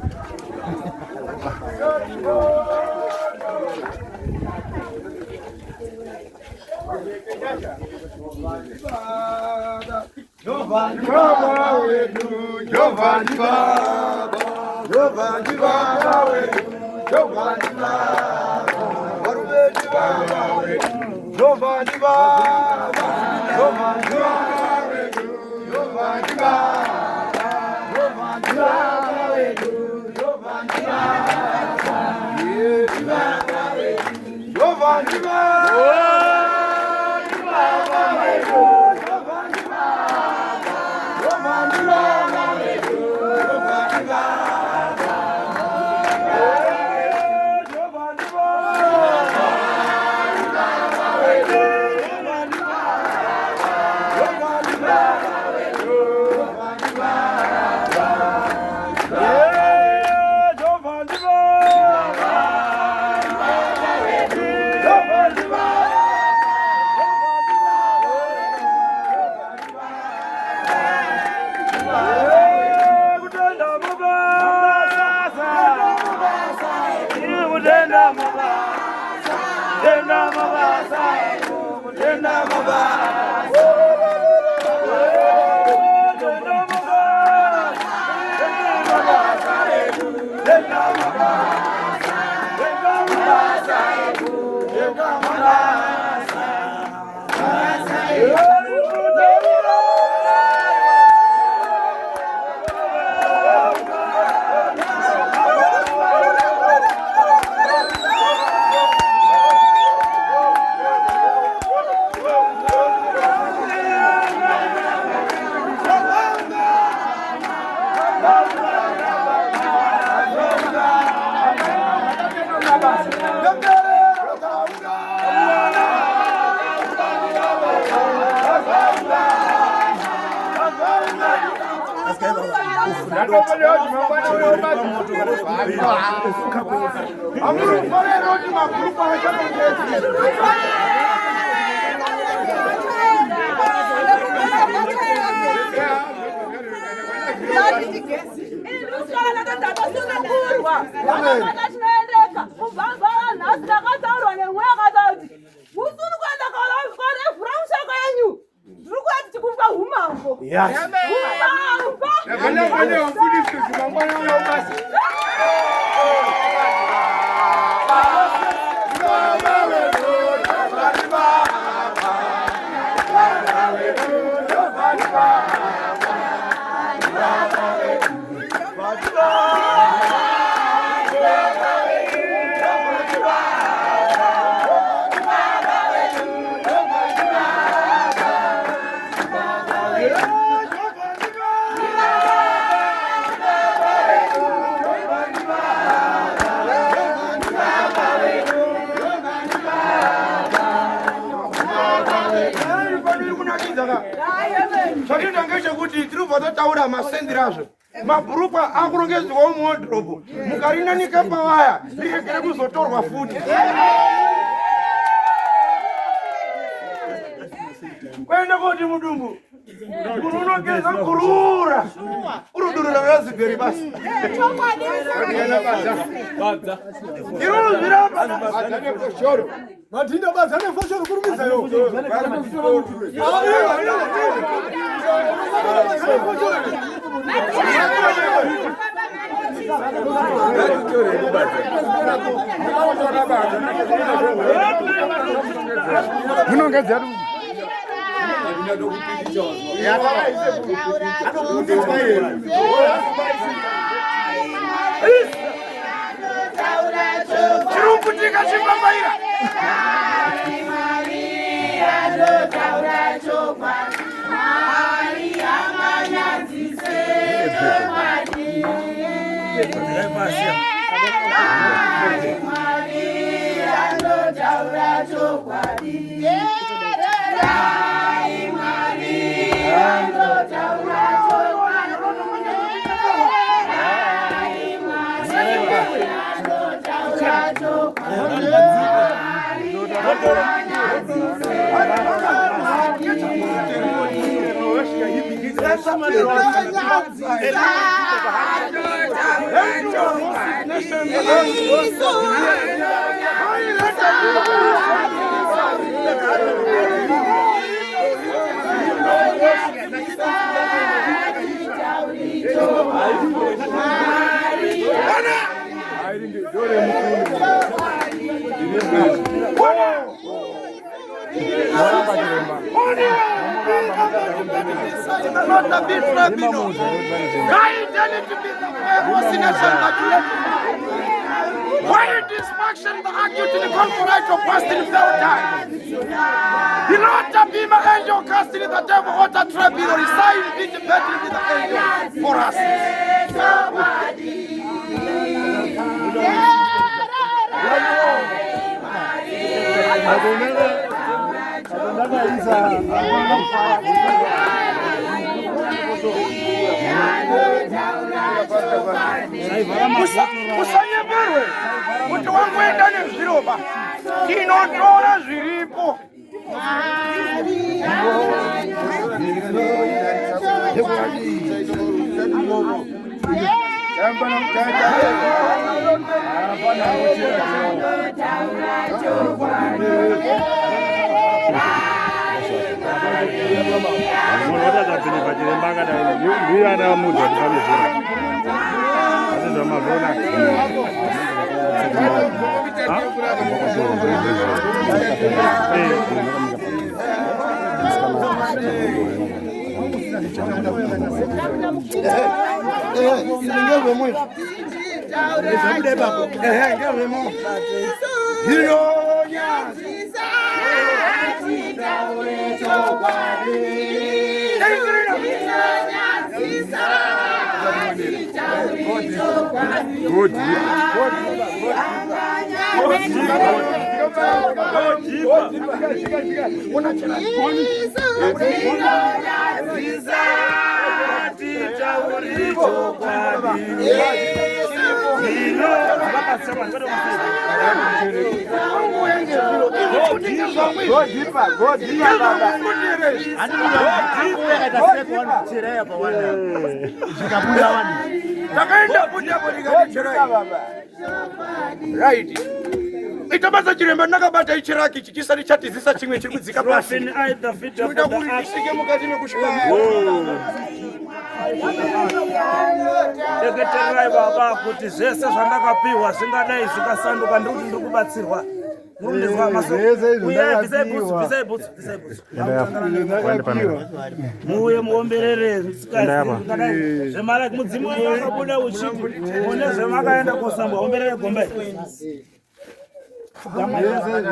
Jova ndi baba wedu, Jova ndi baba, Jova ndi baba wedu, Jova ndi baba, varume ndi baba wedu, Jova ndi baba, Jova ndi baba wedu, Jova ndi baba, Jova ndi baba wedu, Jova ndi baba, yeah, ndi baba wedu, Jova ndi baba, ndi baba wedu, Jova ndi baba, Jova ndi baba wedu, Jova ndi baba, yeah, Jova ndi baba, ndi baba wedu, Jova ndi baba, Jova ndi baba wedu, Jova ndi baba, yeah, Jova ndi baba, ndi baba wedu, Jova ndi baba, Jova ndi baba wedu. Zvatoita ngechekuti tiribva tataura masendero azvo mabhurukwa akurongedzwawo muwodhirobhu mukarinanika pawaya riregere kuzotorwa futi kuenda koti mudumbu munhu unogeza kurura urudurura razibheri basi iroro zviramba Madhinda badza nefoshoro kurumidza yo. Munongedza Chirikuputika chimbambaira. Why dysfunction the acute in the conference of past in fell time? The Lord be my angel casting the devil water tribunal resign be the battle with the angel for us. Usanyeberwe kuti wangoenda nezviroba tinotora zviripo. Munhu watakabvini pachiremba akadai ndiye anamudza kuti pane zviro asi zvamazviona. Handitauri chokwadi. Takaenda futi apo ndikaticherai. Right. Ita basa chiremba ndakabata ichiraki ichi chisati chatizisa chimwe chiri kudzika pasi. Chikuita kuti tisvike mukati mekusvika. Reketerai baba kuti zvese zvandakapiwa zvingadai zvikasanduka ndiri kuti ndiri kubatsirwa. Muuye muomberere zvemara mudzimu wenyu wakabuda uchiti mune zvemakaenda kosambwa omberere gombe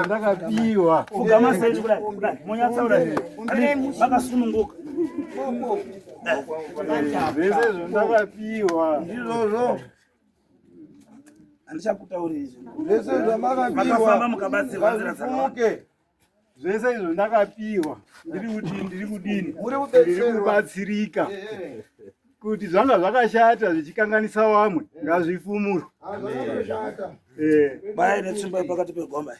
ndakapiwa fugama sei kudai kudai monyatsa kudai vakasununguka zvese izvo ndakapiwa ndizvozvo handichakutauri izvi Zvese zvamakapiwa makafamba mukabatsirwa nzira ngazvifumuke. Zvese izvo ndakapiwa ndiri kuti ndiri kudini Muri ndiri kubetserwa. kubatsirika kuti zvanga zvakashata zvichikanganisa vamwe ngazvifumurwe. Bai netsvimbo yepakati pegomba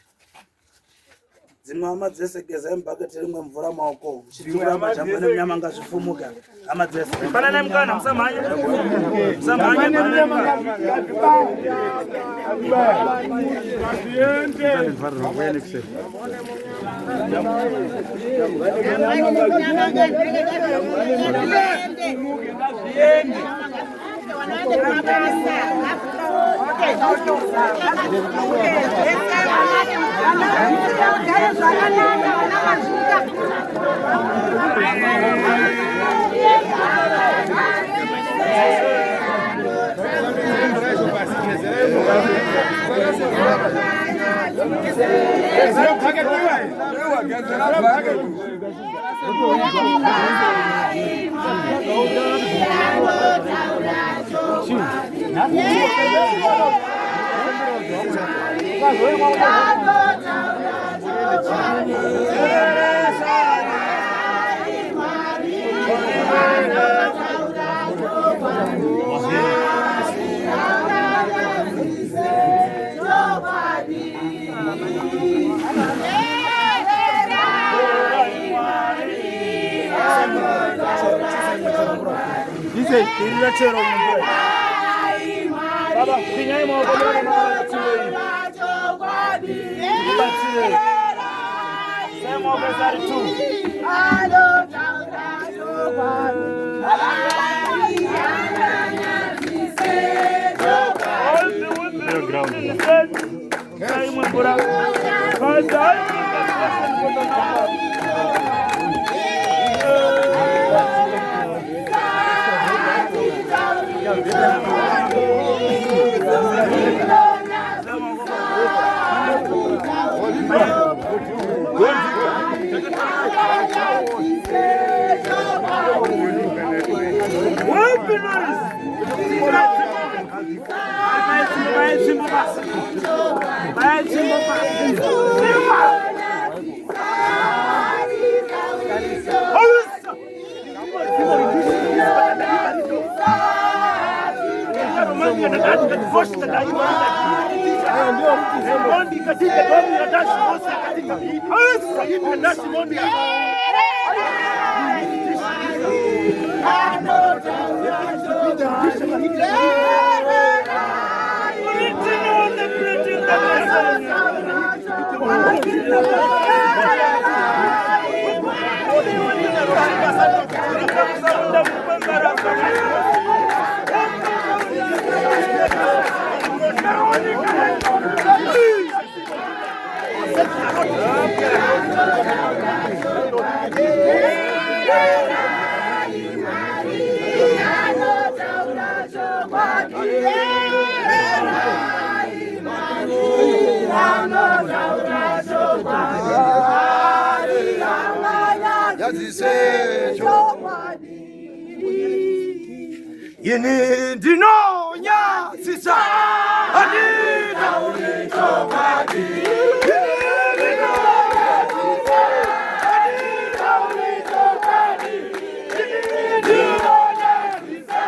dzimwe hama dzese gezai mubhaketi rimwe mvura maoko muchitura majambwa nemunyama ngazvifumuka hama dzese pananai mukana musamhanye musamhanye pananai mukana. Irira chero mumvura. Baba, pinyai maoko mwana mwana Mubatsire. Sai maoko ese ari two. Sai imwe mvura. Ini ndinonyadzisa handitauri chokwadi. Ini ndinonyadzisa handitauri chokwadi. Ini ndinonyadzisa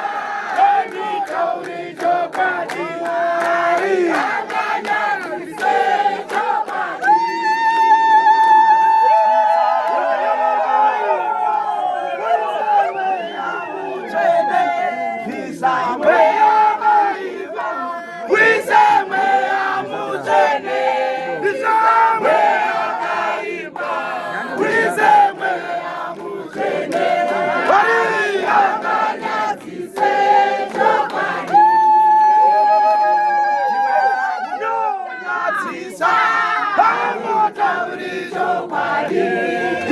chokwadi.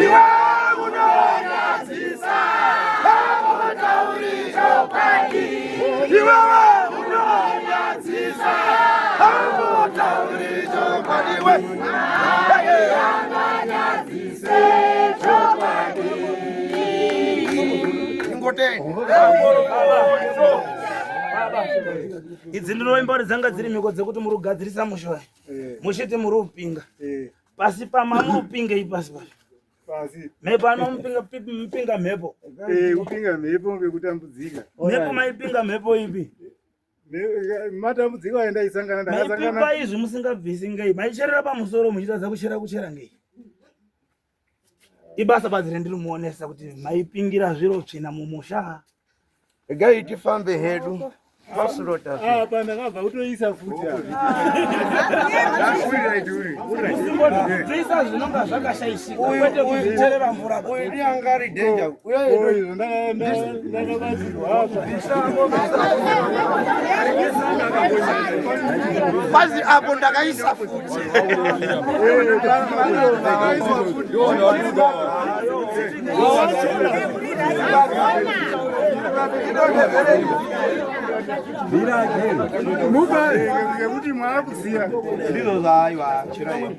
Iwe unonyadzisa, hautauri chokwadi. Iwewe unonyadzisa, hautauri chokwadi. We anganyadzise chokwadi. Idzi ndinoimba kuti dzanga dziri mhiko dzekuti muri kugadzirisa musha uyu muchiti muri kupinga pasi pama muri kupingei pasi pacho? Pasi mhepo anomupinga mupinga mhepo. Kupinga mhepo ngekutambudzika. Mhepo maipinga mhepo ipi? Matambudziko aendaisangana ndakasangana. Maipinga izvi musingabvisi ngei? Maicherera pamusoro muchitadza kuchera kuchera ngei? Ibasa badzi rendiri muonesa kuti maipingira zviro tsvina mumusha. Regai tifambe hedu pasurota. Apa ndakabva kutoisa futi apa. Bvisa zvinonga zvakashaishika kwete kuzvicherera mvura. Uyu ndianga ari danger. Oh, izvo ndakabatsirwa apa. Kwazi apo ndakaisa futi. Ngekuti mwaakuziya. Ndizvo zvaiwa chirai.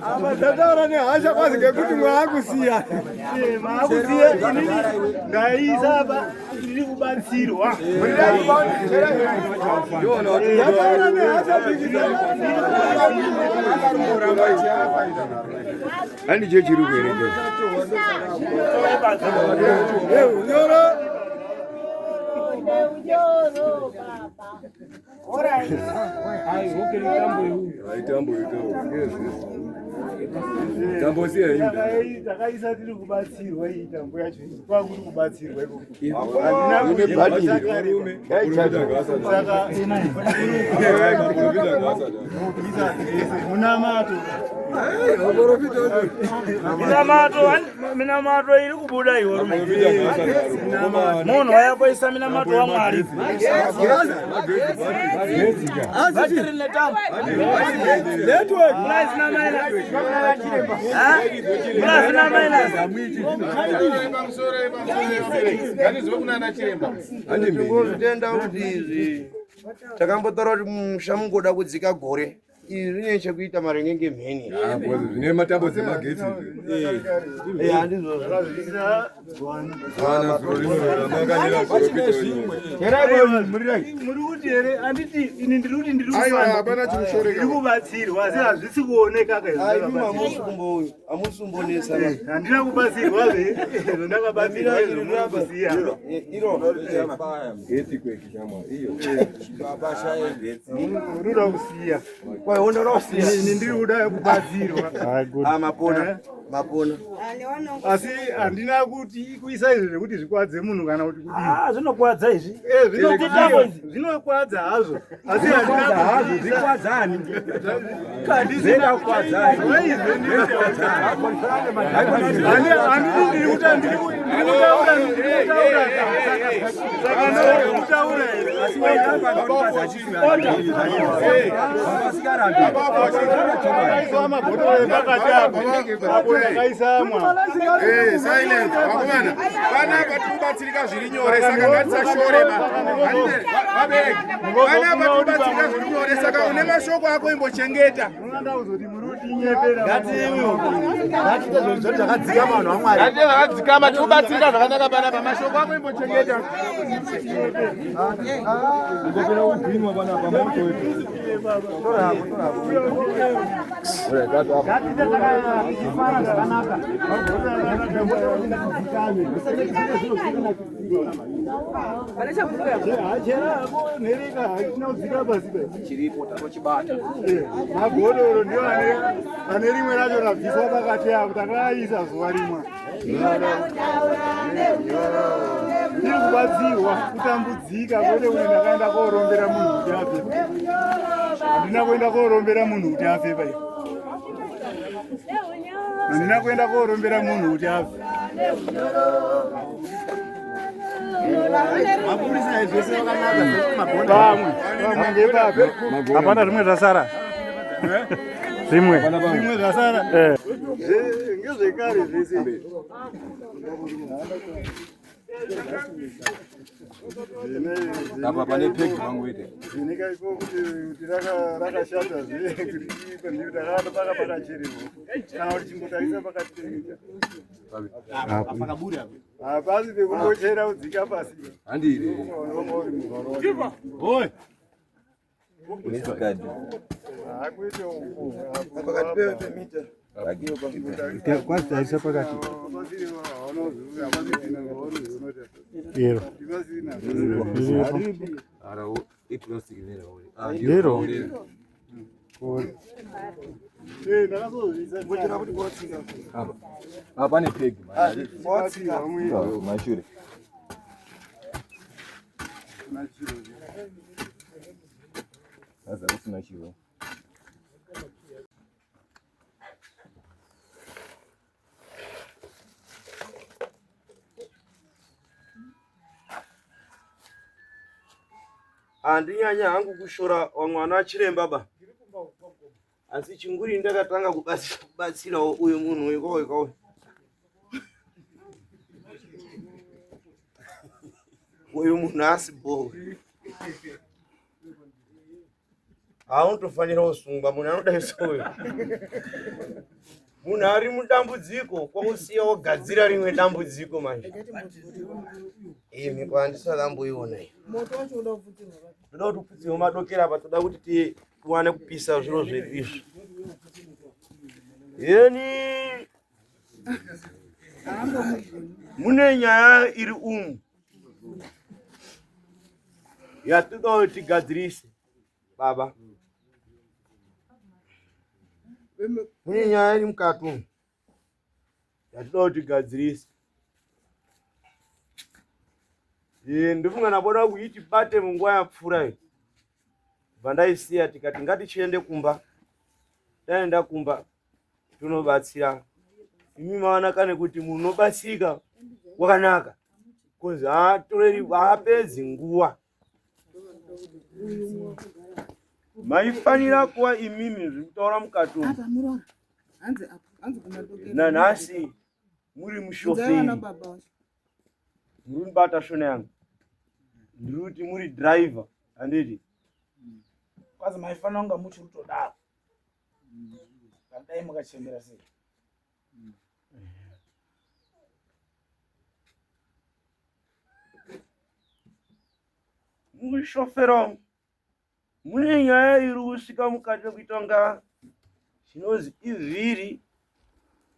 Apa tataura nehasha kwazi ngekuti mwaakusiya. Maakusiya inini ndaisa apa ndiri kubatsirwa. Ndataura nehasha. Handicho chiri kuerekeza. Unyoro. Tambo tambo siya imba. Takaisa tiri kubatsirwa iyi tambo yacho iyi kwakuri kubatsirwa ikoko. Ine bhatiri. Saka munamato. Minamato, minamato iri kubuda iwe rume. Munhu wayakoisa minamato waMwari. Bhatiri netambo. Plus na minus. Ha? Plus na minus. Ngatizwe kunana chiremba. Ndingozvitenda kuti izvi takambotaura kuti musha mungoda kudzika gore izvi zvine chekuita maringe ngemheni. Zvine matambo dzemagetsi. Eh, handizvozvo. Muri kuti here handiti ini ndiri kuti ndiri Aiwa, kufamba. hapana chinoshoreka. Ndiri kubatsirwa asi hazvisi kuoneka ka izvo Ai, ndakabatsirwa. hamusumbonesa. Handina kubatsirwa zve izvo ndakabatsirwa izvo muri kusiya. Unoda kusiya. Unoda kusiya. Ini ndiri kuda kubatsirwa. Ah, mapona. Mapona. Asi handina kuti kuisa izvo zvekuti zvikwadze munhu kana kuti kudii. Ah, zvinokwadza izvi. Eh, Tambo idzi. zvinokwadza hazvo. Asi handina hazvo, kuisa. zvikwadza ani? Handisina kukwadza ani? Handidi ndiri kuta ndiri kutaura ndiri kutaura saka ndiri kutaura here? Takaiswa mabhotoro epakati apo apo takaisamwa. Eh, silence. Vakomana, panapa tiri kubatsirika zviri nyore saka ngatisashore ba. Handiti, vabereki. Panapa tiri kubatsirika zviri nyore saka une mashoko ako imbochengeta. Ngatiite zvinhu zvedu zvakadzikama vanhu vaMwari. Ngatiite zvakadzikama tiri kubatsirika zvakanaka panapa mashoko ako imbochengeta. Ngopera kugwinwa panapa moto wetu. Nhereka hatina kudzika pasi pa. Chiripo tatochibata. Magodoro ndio ane rimwe racho rabviswa pakati apo takaisa zuva rimwe. Ndiri kubatsirwa kutambudzika kwete kuti ndakaenda korombera munhu kuti afe. Handina kuenda korombera munhu kuti afe pai. Handina kuenda korombera munhu kuti afe. Mapurisa zvese vakanaka. Pamwe, pamwe ngepapo. Hapana zvimwe zvasara. Zvimwe. Zvimwe zvasara. Eh. Ngezvekare zvese. Apa pane pegi pangu ite. Zvinika iko kuti kuti rakashata zve kuti ndakati paka pakachererwa. Kana kuti chimbotarisa pakati pemita. Pakaburi apo. Hapasi pekungochera kudzika pasi. Handiri. Oi. Unesikadi. Hakuite uku. Pakati pemita. Kwazi tarisa pakati. Iro. Riripo. Ara iplastic nero. Ndiro. Apa. Apa pane pegi. Mashure. Sasa usina chiro. Handinyanya hangu kushora vamwe vana chiremba ba, asi chinguri ndakatanga kubatsirawo uyu munhu uyu kauyu kauyu. Uyu munhu asi bhowe, haunotofanira kusungwa munhu anodai souyu. Munhu ari mudambudziko kwakusiya wogadzira rimwe dambudziko manje. Iyi mhiko handisati amboiona iyi. Moto wacho unoda kupfutirwa papi? Toda kuti upfudzirwe madokera apa, toda kuti tiwane kupisa zviro zvedu izvi. Yeni mune nyaya iri umu yatoda kuti tigadzirise baba. Mune nyaya iri mukati umu yatoda kuti tigadzirise. Ndofunga ndaboda kuiti bate munguva yapfuura iyi, bva ndaisiya tikati ngatichiende kumba. Taenda kumba tonobatsira. Imi maona kane kuti munhu unobatsirika wakanaka, kozi haatoreri, haapedzi nguva. Maifanira kuva imimi zviri kutaura mukati umu. Apa muroora. Hanzi apo, hanzi kumadokero. Nanhasi muri Bvunzai mushoferi. vana baba vacho. Muri kubata shona yangu, ndiri kuti muri driver, handiti? Kwazi maifanira kunga muchiri kutodaro. Dai mukachembera sei. Mushofero, mune nyaya iri kusvika mukati mekuita kunga chinonzi ivhiri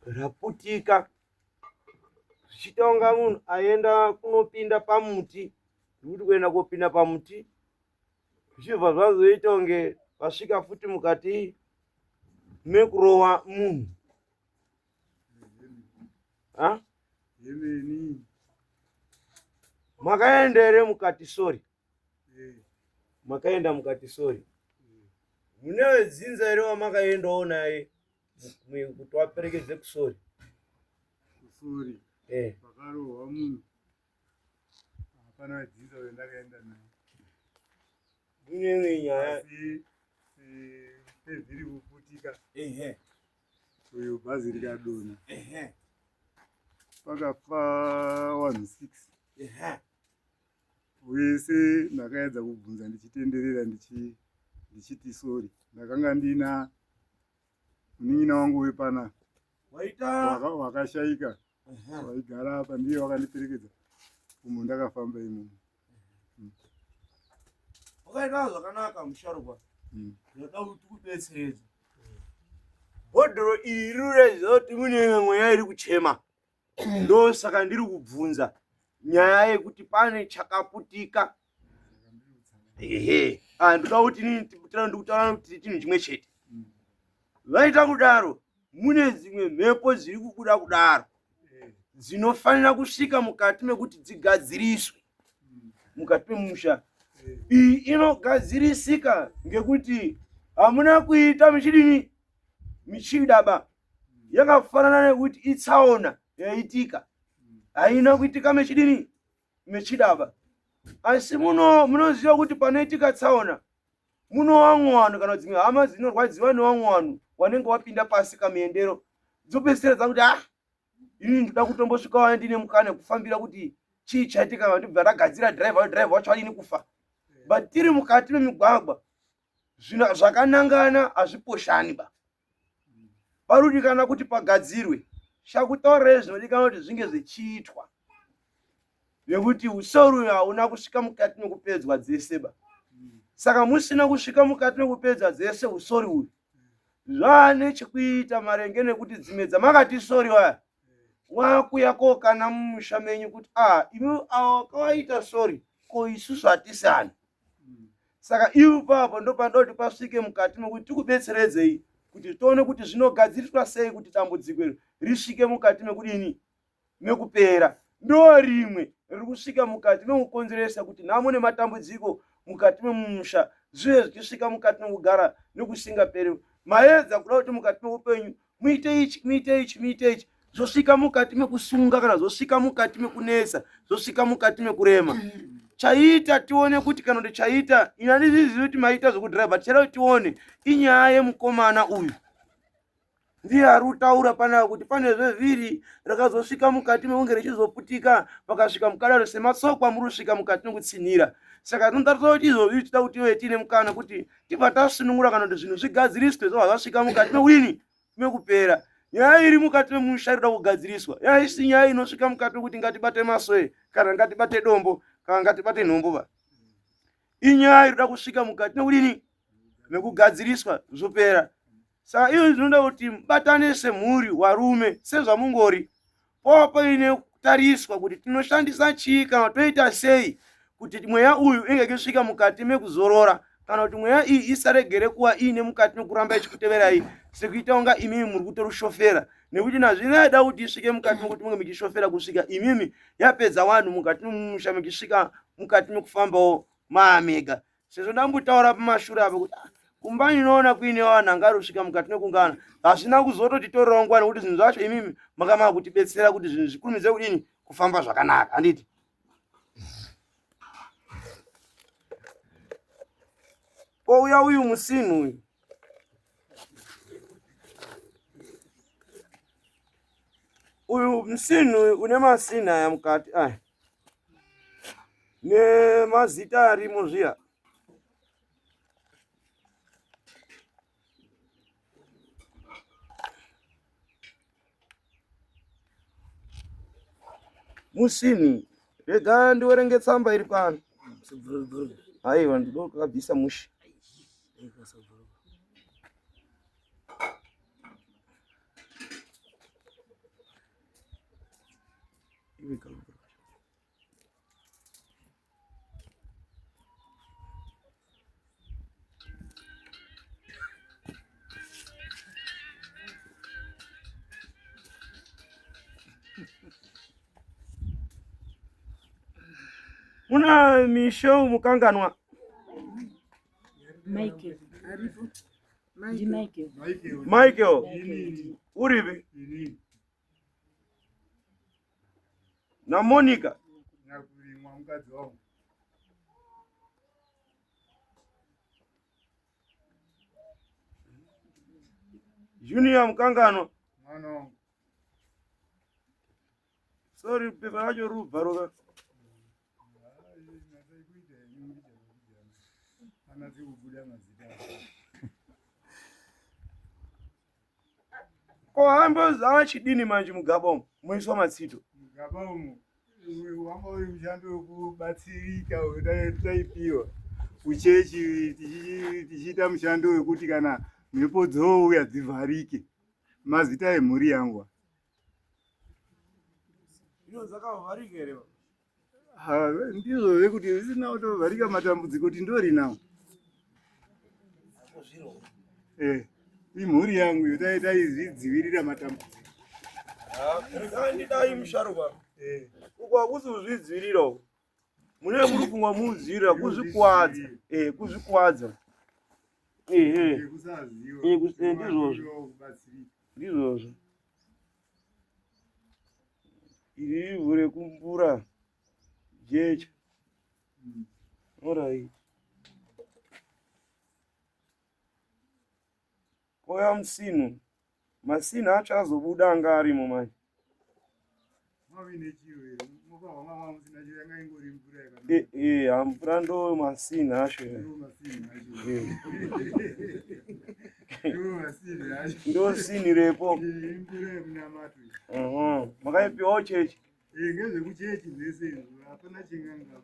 raputika, zvichiita kunga munhu aenda kunopinda pamuti, ndikuti kuenda kopinda pamuti, zvichibva zvazoita kunge vasvika futi mukati mekurova munhu. Ha? Makaenda here mukati? Sori, makaenda mukati? Sori, mune wedzinza here wamakaendawo naye kuti waperekedze kusori? Kusori. Eh. Pakarohwa munhu. Hapana wedzinza wendakaenda naye. Mune imwe nyaya. Asi pevhiri kuputika. Uyu bhazi rikadonha. Pakafa vanhu 6. Wese ndakaedza kubvunza ndichitenderera ndichiti sori. Ndakanga ndina munin'ina wangu wepana wakashaika, waigara apa, ndiye wakandiperekedza umo ndakafamba imomo. Wakaita zvakanaka musharukwa. Ndinoda kuti tikubetseredze. Bhodhoro iri rinoratidza kuti mune imwe mweya iri kuchema, ndosaka ndiri kubvunza nyaya yekuti pane chakaputika. Ehe, ah, ndoda kuti inini ndikutaura kuti chinhu chimwe chete. Vaita kudaro, mune dzimwe mhepo dziri kubuda kudaro dzinofanira kusvika mukati mekuti dzigadziriswe mukati memusha. Iyi inogadzirisika ngekuti hamuna kuita muchidini michidaba. Yakafanana nekuti itsaona yaitika, haina kuitika mechidini mechidaba. Asi muno munoziva kuti panoitika tsaona muno vamwe vanhu kana dzimwe hama dzinorwadziwa nevamwe vanhu. wanenge wapinda pasi kamuendero dzopedzisira dzakuti ah inini ndoda kutombosvikawo ndine mukana wekufambira kuti chii chaitika kana ndibva ndagadzira driver driver wacho adini kufa but tiri mukati memigwagwa zvino zvakanangana hazviposhani ba parudikana kuti pagadzirwe shakutaurire zvinodikanwa kuti zvinge zvichiitwa nekuti usoro hauna kusvika mukati mekupedzwa dzese ba saka musina kusvika mukati mekupedza dzese usori uyu zvane chekuita maringe nekuti dzimwe dzamakati sori waya wakuya kokana mumusha menyu kuti a ah, imi awa kawaita sori ko isusu hatisani saka ipapo ndopanoda kuti pasvike mukati mekuti tikubetseredzei kuti tione kuti zvinogadziriswa sei kuti dambudziko iri risvike mukati mekudini mekupera ndo rimwe riri kusvika mukati mekukonzeresa kuti nhamo nematambudziko mukati memumusha zvive zvichisvika mukati mekugara nekusingaperi maedza kuda kuti mukati meupenyu muite ichi muite ichi muite ichi zvosvika mukati mekusunga kana zvosvika mukati mekunetsa zvosvika mukati mekurema chaita tione kuti kana kuti chaita ini handizvizivi kuti maita zvekudhiraivha tichada kuti tione inyaya yemukomana uyu ndiye ari kutaura panapa kuti pane zvevhiri rakazosvika mukati mekunge richizoputika pakasvika mukadaro sematsoko amuri kusvika mukati mekutsinhira saka tinotarisira kuti izvozvi tida kuti ive tiine mukana kuti tibva tasunungura kana kuti zvinhu zvigadziriswe zvobva zvasvika mukati mewini mekupera nyaya iri mukati memusha inoda kugadziriswa nyaya isi nyaya inosvika mukati mekuti ngatibate masoe kana ngatibate dombo kana ngatibate nhombo va inyaya inoda kusvika mukati mekudini mekugadziriswa zvopera saka iyo zvinoda kuti mubatane semhuri warume sezvamungori pova paine kutariswa kuti tinoshandisa chii kana toita sei kuti mweya uyu inge ichisvika mukati mekuzorora kana kuti mweya iyi isaregere kuva iine mukati mekuramba ichikuteverai sekuita kunga imimi muri kutorushofera nekuti nazvino yaida kuti isvike mukati mekuti munge muchishofera kusvika imimi yapedza vanhu mukati memusha muchisvika mukati mekufambawo maamega sezvo ndambotaura pamashure apo kuti ah, kumba ndinoona kuine vanhu anga ari kusvika mukati mekungana hazvina kuzototitorerawo nguva nekuti zvinhu zvacho imimi makamaka kutibetsera kuti zvinhu zvikurumidze kudini kufamba zvakanaka handiti kouya uyu musini uyu uyu musini uyu une masini aya mukati aya nemazita arimo zviya musini rega ndiwerenge tsamba iri pano aiwa ndinokabvisa mushe Muna Michelle Mukanganwa. Michael. Ndi Michael. Michael. Uripi? naMonica nyakurimwa mukadzi wangu Junior Mukanganwa mwana wangu sorry pepa racho rubvaruka anatsi kubuda mazita Ko hambo zvachidini manje mugaba umu muiswa matsito. Mugaba umu wanga uri mushando wekubatsirika taipiwa kuchechi tichiita mushando wekuti kana mhepo dzouya dzivharike mazita emhuri yangu. Zvakavharika here? Ndizvo zvekuti zvisina kutovharika matambudziko tindori nawo. Eh, imhuri yangu iyo taizvidzivirira matambudziko. Ndidai musharukwa. Eh. Uko hakusi kuzvidzivirira uko. Mune muri kungwa mudzivirira kuzvikuwadza. Eh, kuzvikuwadza. Eh, eh. Eh, ndizvozvo. Ndizvozvo. Iri ivhu rekumbura jecha. Alright. Kouya musino. Masini acho azobuda anga arimo manje. Eh, eh, mvura ndo masini acho. Eh. Ndo sini repo. Makaipiwawo chechi? Ngezvekuchechi zvese izvo, hapana chenganga.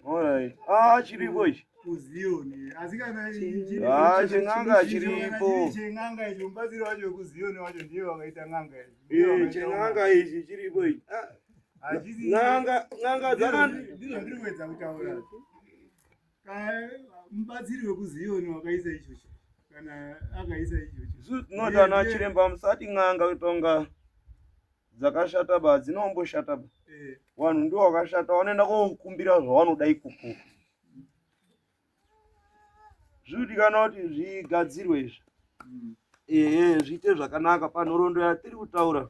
Alright. Ah, chiripo ichi. Kuziyoni. Asi kana Ah, chen'anga chiripo. Chen'anga ichi mubatsiri wacho wekuziyoni wacho ndiye wakaita n'anga ichi. Eh, chen'anga ichi chiripo ichi. Ah, N'anga, n'anga dzaka ndizvo ndiri kuedza kutaura. Mubatsiri wekuziyoni wakaisa ichocho. Kana akaisa ichocho. Tinoti ana chiremba musati n'anga kutonga dzakashata ba dzinomboshata ba. Eh. Vanhu ndivo vakashata vanoenda kokumbira zvavanoda ikoko. Zvirikudikana kuti zvigadzirwe izvi. Ehe, zviite zvakanaka panhoroondo yatiri kutaura.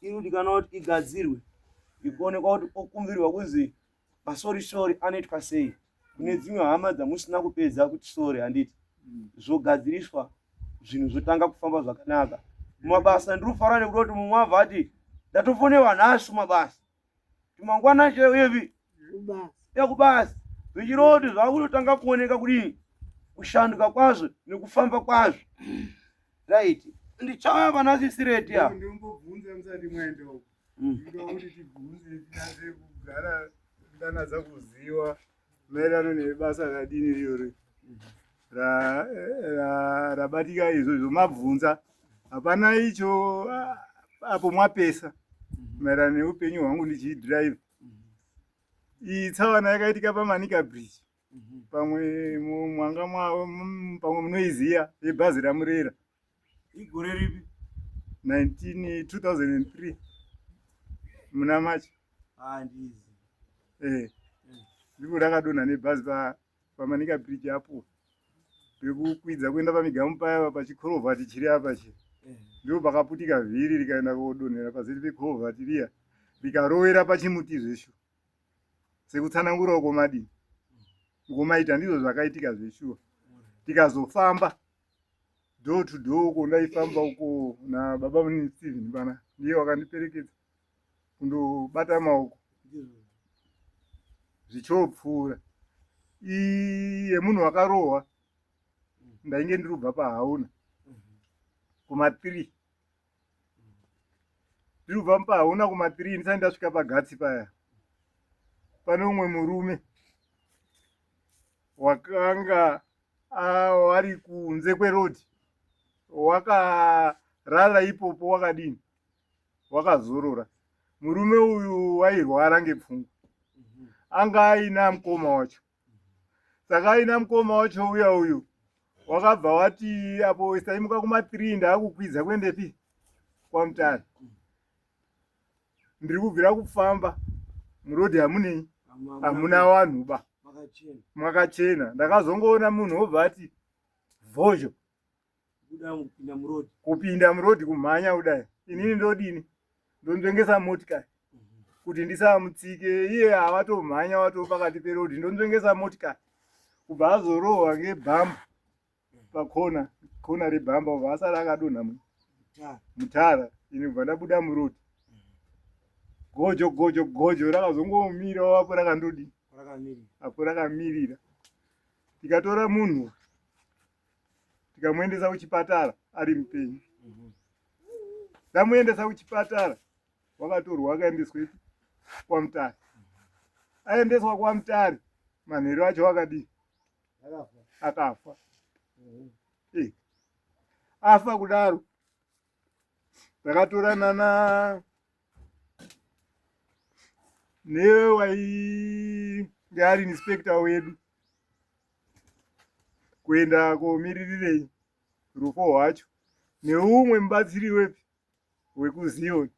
Iri kudikana kuti igadzirwe. Ikuonekwa kuti pokumbirwa kuzi masorisori anoitwa sei kune dzimwe hama dzamusina kupedza kuti sori handiti zvogadziriswa zvinhu zvotanga kufamba zvakanaka mumabasa ndiri kufara nekuda kuti mumwe abva ati ndatofonerwa nhasi mumabasa mangwana cheuyevi ekubasa zvichireva kuti zvakutotanga kuoneka kudini kushanduka kwazvo nekufamba kwazvo right ndichauya pana sisireti ya Ndombobvunza musati mwaenda uko. Ndoda kuti tibvunze tinatse kugara ndanatsa kuziva maererano nebasa radini iroro rabatika izvozvo mabvunza hapana icho apo mwapesa maererano neupenyu hwangu ndichidrive. Iyi tsaona yakaitika paManica Bridge pamwe mwanga pamwe munoiziya yebhazi raMurera. Igore ripi? 19 2003 muna March. Handizi. Eh. Ndipo rakadonha nebhazi pa paManica Bridge apo. Pekukwidza kuenda pamigamu paya pachikorovhati chiri apa chi. Ndipo pakaputika vhiri rikaenda kodonhera pazeri pekorovhati riya rikarovera pachimuti zveshu. Sekutsanangura uko madini. Uko maita ndizvo zvakaitika zveshuwa. Tikazofamba door to door uko ndaifamba uko nababa munini Steven pana ndiye wakandiperekedza kundobata maoko zvichopfuura. Iye munhu wakarohwa ndainge ndiri kubva pahauna kuma 3 ndiri kubva pahauna kuma 3 ndisati ndasvika pagatsi paya pane umwe murume wakanga ari kunze kweroad wakarara ipopo wakadini wakazorora murume uyu wairwara ngepfungwa anga aina mukoma wacho saka aina mukoma wacho uya uyu wakabva wati apo saimuka kuma 3 ndaakukwidza kuendepi kwamutare ndiri kubvira kufamba murodhi hamunei hamuna vanhu ba mwakachena ndakazongoona munhu wobva ati vhozho kupinda murodhi kumhanya kudai inini ndodini ndonzvengesa motikari kuti ndisamutsike iye havatomhanya wato pakati perodhi ndonzvengesa motikari kubva azorohwa ngebhamba pakona kona rebhamba ubva asara akadonha mutara ini kubva ndabuda muroad gojo gojo gojo rakazongomira apo rakandodii apo rakamirira tikatora munhu tikamuendesa kuchipatara ari mupenyu ndamuendesa kuchipatara wakatorwa akaendeswa ipi kwamutare aendeswa kwamutare manheru acho akadii akafa eh. Afa kudaro takatorana na newainge ari inspector wedu kuenda komiririrei rufo rwacho neumwe mubatsiri wepi wekuZion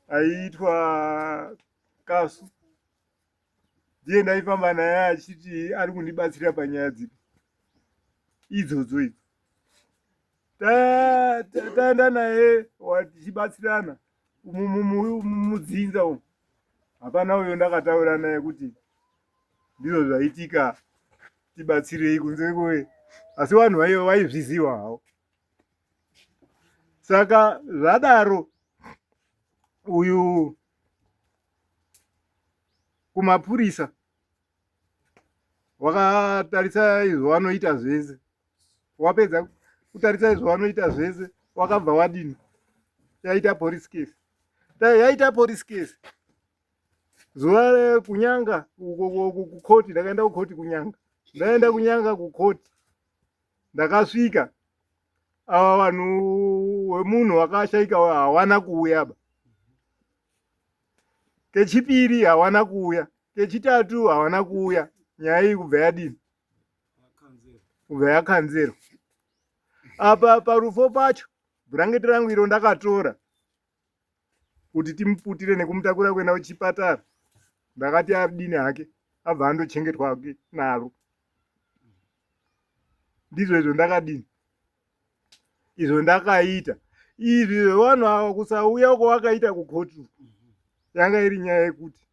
aiitwa Kasu ndiye ndaifamba naye achiti ari kundibatsira panyaya dzipi idzodzo idzo taenda naye tichibatsirana mudzinza umu hapana uyo ndakataura naye kuti ndizvo zvaitika tibatsirei kunze kwe Asi vanhu vaizviziva havo. Saka zvadaro uyu kumapurisa wakatarisa izvo vanoita zvese wapedza kutarisa izvo vanoita zvese wakabva wadini yaita police case yaita police case zuva kunyanga kukoti ndakaenda kukoti kunyanga ndaenda kunyanga kukoti ndakasvika ava vanhu wemunhu wakashaika hawana kuuya ba kechipiri hawana kuuya kechitatu hawana kuuya nyaya iyi kubva yadini kubva yakanzerwa apa parufo pacho bhurangeti rangu iro ndakatora kuti timuputire nekumutakura kuenda kuchipatara ndakati adini hake abva andochengetwa hake naro ndizvo izvo ndakadini izvo ndakaita izvi zvevanhu ava kusauya uko vakaita kukoti yanga iri nyaya yekuti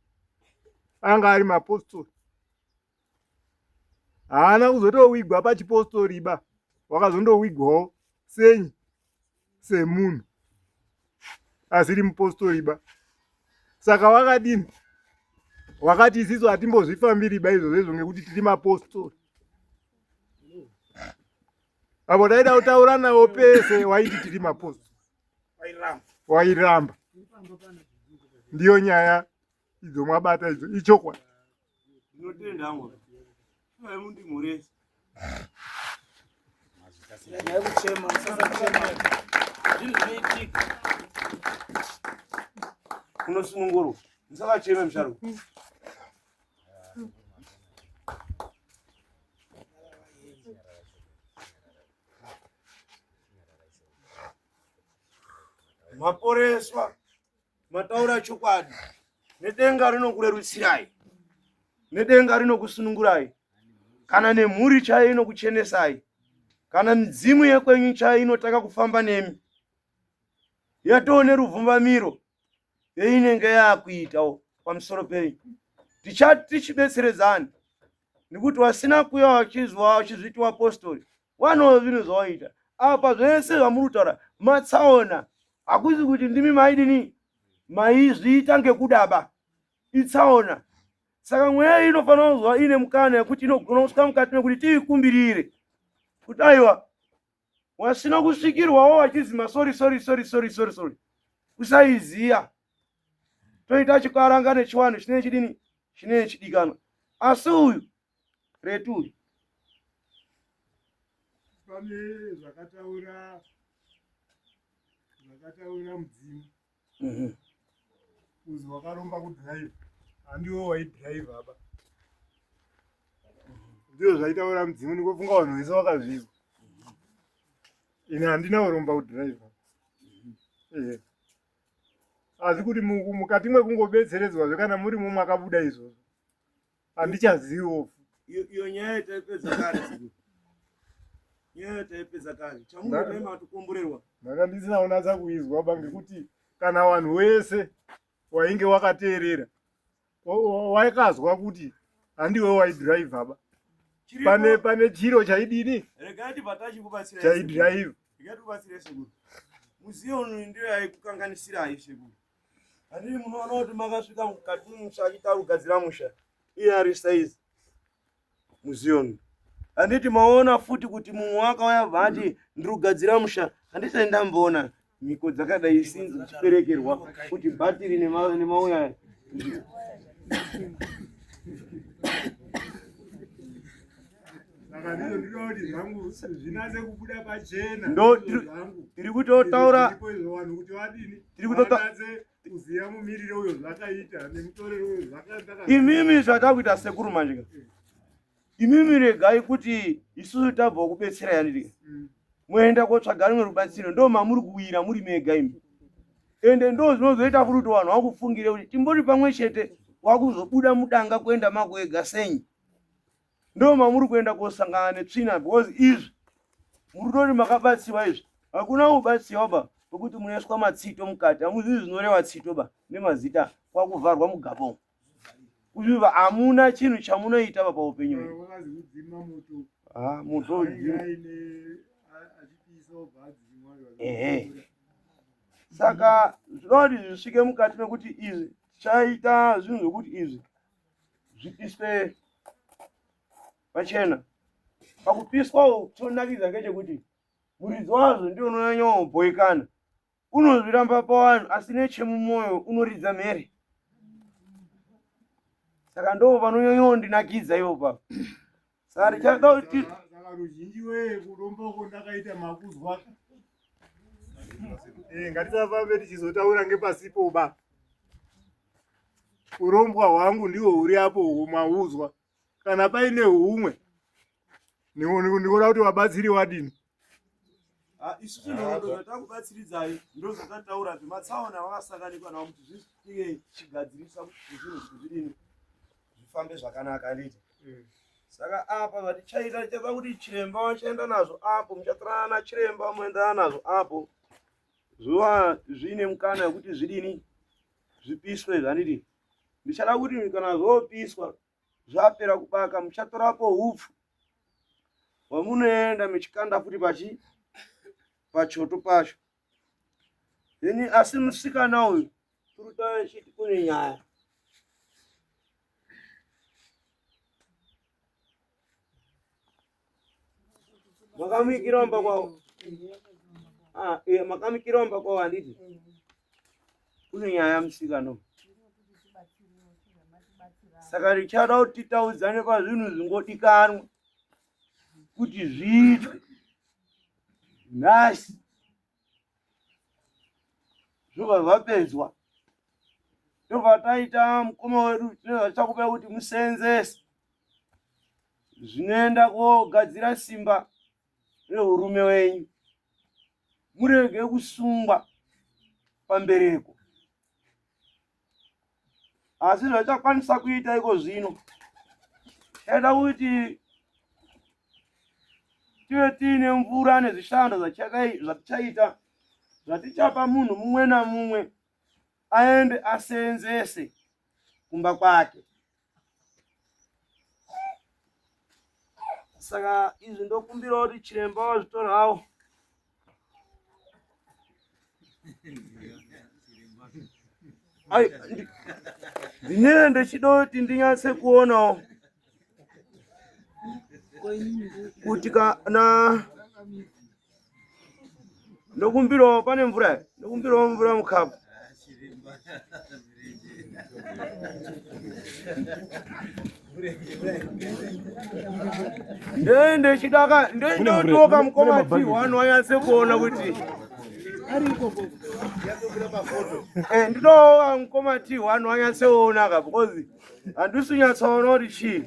anga ari mapostori haana kuzotowigwa pachipostori ba wakazondowigwawo senyi semunhu asiri mupostori ba saka wakadini wakati isisu hatimbozvifambiri ba izvozvo izvo ngekuti tiri mapostori apo taida kutaura nawo pese waiti tiri mapostori wairamba ndiyo nyaya idzo mwabata idzo ichokwadi Ndinotenda hangu. Vai mundimhorese. Nyaya yekuchema, musasachema. Zvinhu zvinoitika. Unosunungurwa. Musakacheme musharuka. Maporeswa. Mataura chokwadi. Nedenga rinokurerutsirai. Nedenga rinokusunungurai. Kana nemhuri chaiyo inokuchenesai. Kana midzimu yekwenyu chaiyo inotanga kufamba nemi. Yatoo neruvhumbamiro yeinenge yakuitawo pamusoro penyu. Tichati tichibetseredzana nekuti wasina kuya wachizwa wachizviti wapostori wanowo zvinhu zvawaita apa zvese zvamuri kutaura matsaona hakusi kuti ndimi maidini maizviita ngekudaba itsaona saka mweya iyi inofanira kuzwa ine mukana yekuti inogona kusvika mukati mekuti tiikumbirire kuti aiwa wasina kusvikirwawo wachizi masori sori sori sori sori sori kusaiziya toita chikaranga nechiwanhu chinee chidini chinee chidikanwa asi uyu retu uyu pane zvakataura zvakataura mudzimu kuzi wakaromba kudhiraivha handiwo waidhiraivha apa ndizvo zvaitaura mudzimu ndikofunga vanhu vese vakazvizwa ini handina kuromba kudhiraivha asi kuti mukati mwekungobetseredzwazve kana murimo mwakabuda izvozvo handichaziviwo iyo nyaya taipedza kare nyaya taipedza kare chamunotaima atikomborerwa ndanga ndisina kunatsa kuizwa ba ngekuti kana vanhu wese wainge wakateerera waikazwa kuti handiwe waidhiraivha ba pane pane chiro chaidini chaidhiraivha muziyo ndiyo yaikukanganisirai sekuru Handii munoona kuti makasvika mukati memusha achiita kugadzira musha iye ari saizi muZion. Handiti maona futi kuti mumwe wakauya bva ati ndiri kugadzira musha handisati ndamboona mhiko dzakadai sinzi kuchiperekerwa kuti bhatiri nemauya Saka ndizvo ndinoda kuti zvangu zvinatse kubuda pachena. Ndo tiri kutotaura vanhu kuti vadini? Tiri kutota kuziva mumiriro uyo zvakaita nemutorero uyo zvakaita. Imimi zvatakuita sekuru manje ka. Imimi regai kuti isusu tabva kubetsera yandirika. Moenda kotsvaga rimwe rubatsiro ndo mamuri kuwira muri mega imi. Ende ndo zvinozoita futi kuti vanhu vakufungire kuti timbori pamwe chete wakuzobuda mudanga kuenda mako ega senyi. Ndo mamuri kuenda kosangana netsvina because izvi muri kutoti makabatsiwa izvi hakuna kubatsiwa ba pekuti munoiswa matsito mukati hamuzivi zvinoreva tsito ba nemazita kwakuvharwa mugaba umu kuzviva hamuna chinhu chamunoita ba paupenyu hwenyu. Ah, moto ehe saka zvinoda kuti zvisvike mukati mekuti izvi tichaita zvinhu zvekuti izvi zvipiswe pachena pakupiswa uku chinonakidza ngechekuti muridzi wazvo ndiye unonyanyobhoikana unozviramba pavanhu asi nechemumwoyo unoridza mhere saka ndo panonyanyondinakidza ivo pa saka tichada kuti saka ruzhinji wee kudomboko ndakaita makuzwa eh, ngatisafambe tichizotaura ngepasipo ba urombwa hwangu ndihwo huri apo mauzwa kana paine humwe ndikuda kuti wabatsiri wadini ah, isu tinhoroondo zvatakubatsiridzai ndozvatataura zvematsaona vakasanganikwa navo kuti zvisvike chigadzirisa kuti zvinhu kuti zvidini zvifambe zvakanaka handiti mm. saka apa zvatichaita tichada kuti chiremba vachaenda nazvo apo muchatorana nachiremba moendana nazvo apo zviva zviine mukana wekuti zvidini zvipiswe zvanditi ndichada kuti kana zvopiswa zvapera kubaka muchatorapo hupfu hwamunoenda muchikanda futi pachi pachoto pacho then asi musikana uyu turutaura chiti kune nyaya makamikira mumba kwavo ah, eh, makamikira mumba kwavo handiti kune nyaya musikana saka richada kuti titaudzane pazvinhu zvingodikanwa kuti zviitwe nhasi zvobva zvapedzwa tobva taita mukoma wedu tinozvachakupai kuti museenzese zvinoenda kogadzira simba rehurume wenyu murege kusungwa pambereko asi zvachakwanisa kuita iko zvino chaida kuti tive tiine mvura nezvishando zvatichaita zvatichapa munhu mumwe namumwe aende aseenzese kumba kwake saka izvi ndokumbirawo kuti chiremba wazvitorawo ndinee ndechida kuti ndinyatse kuonawo kuti kana ndokumbirawo pane mvura ndokumbirawo mvura mukapu ndende chidaka ndendotoka mukoma T1 wanyatse kuona kuti eh, ndinowa mukoma T1 wanyatseona ka because handisi kunyatsoona kuti chii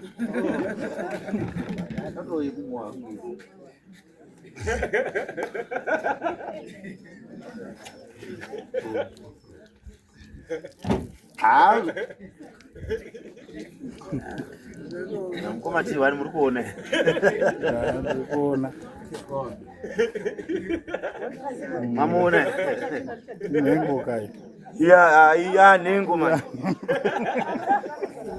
Mukoma T1 muri kuona. Ndiri kuona. Mamuona. Nhengo kai. Ya ya nhengo man.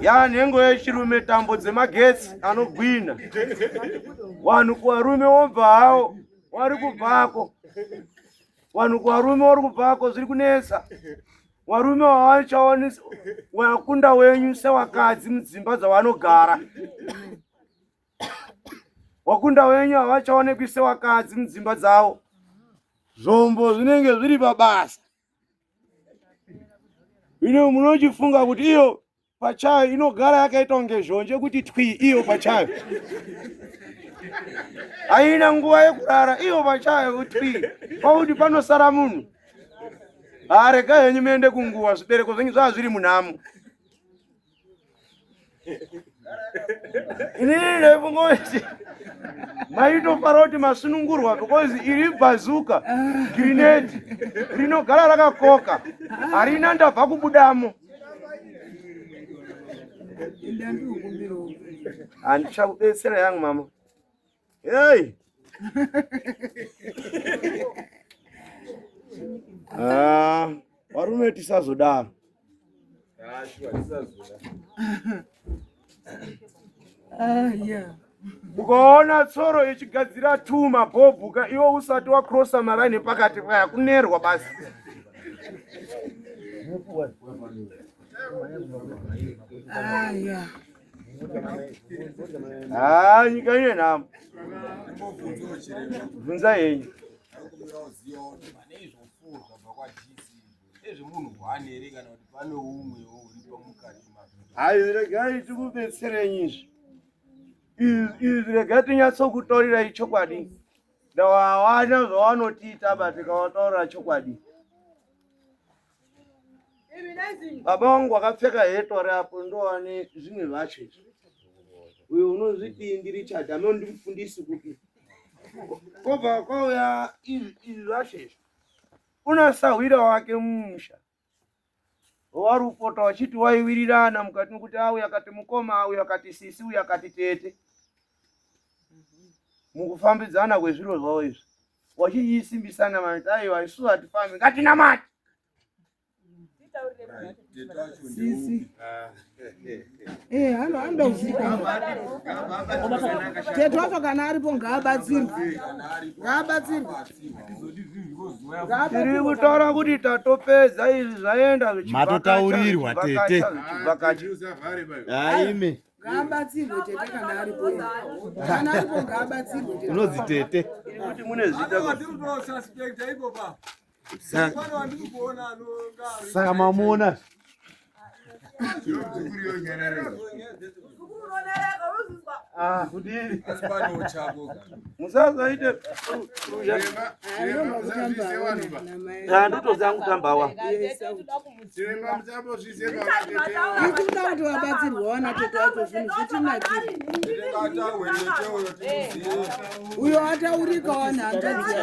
Ya nhengo yechirume tambo dzemagetsi anogwina. Vanhu kuvarume wobva hawo wari kubvako. Vanhu kuvarume wari kubvako zviri kunetsa. Varume wavachaonesa wakunda wenyu sewakadzi mudzimba dzavanogara. Wakunda wenyu havachaonekwi sewakadzi mudzimba dzavo. Zvombo zvinenge zviri pabasa. Ino munochifunga kuti iyo pachayo inogara yakaita kunge zhonje kuti twi iyo pachayo haina nguva yekurara iyo pachayo twi pakuti panosara munhu harega henyu muende kunguva zvibereko zvenyu zvava zviri munhamo inini ndaifunga kuti maitofara kuti masunungurwa because iri bhazuka grineti rinogara rakakoka harina ndabva kubudamo handichakubetsera yangu mama hey ah, varume tisazodaro Ah, yeah. Ukaona tsoro ichigadzira tu mabhobhu ka iwe usati wakrosa maraini pakati paya kunerwa basi. Aya. Haa nyika ine nhamo. Bvunza henyu. Hayi regai tikubetserenyi izvi. Izvi regai tinyatsokutorirai chokwadi. Ndawawana zvawanotiita ba tikawataurira chokwadi. Baba vangu wakapfeka heto rapo ndowane zvimwe zvacho izvi. Uyo unozviti ndiRichard ameno ndimufundisi kupi. Kobva kwauya izvi zvacho izvi. Una sahwira wake mumusha. Warupota wachiti waiwirirana mukati mekuti auya akati mukoma auya akati sisi uyo akati tete. Mukufambidzana kwezviro zvavo izvi. Wachichisimbisana vanoti aiwa isu hatifambi ngatinamate. Sisi. Eh, ano anoda kuzikanwa. Tete wacho kana aripo ngaabatsirwe. Ngaabatsirwe. Tiri kutaura kuti tatopedza izvi zvaenda Matotaurirwa tete. zvichivhakacha. Haime. Ngaabatsirwe tete kana aripo. Kana aripo ngaabatsirwe tete. Unonzi tete. Kuti mune zita. Saka mamuona. Ah, kudini? Musazoite ndotoziva kutambawa. Ikuda kuti wabatsirwe wana tete wacho zvinhu zvitinakire. Uyo ataurika wana hanzvadzi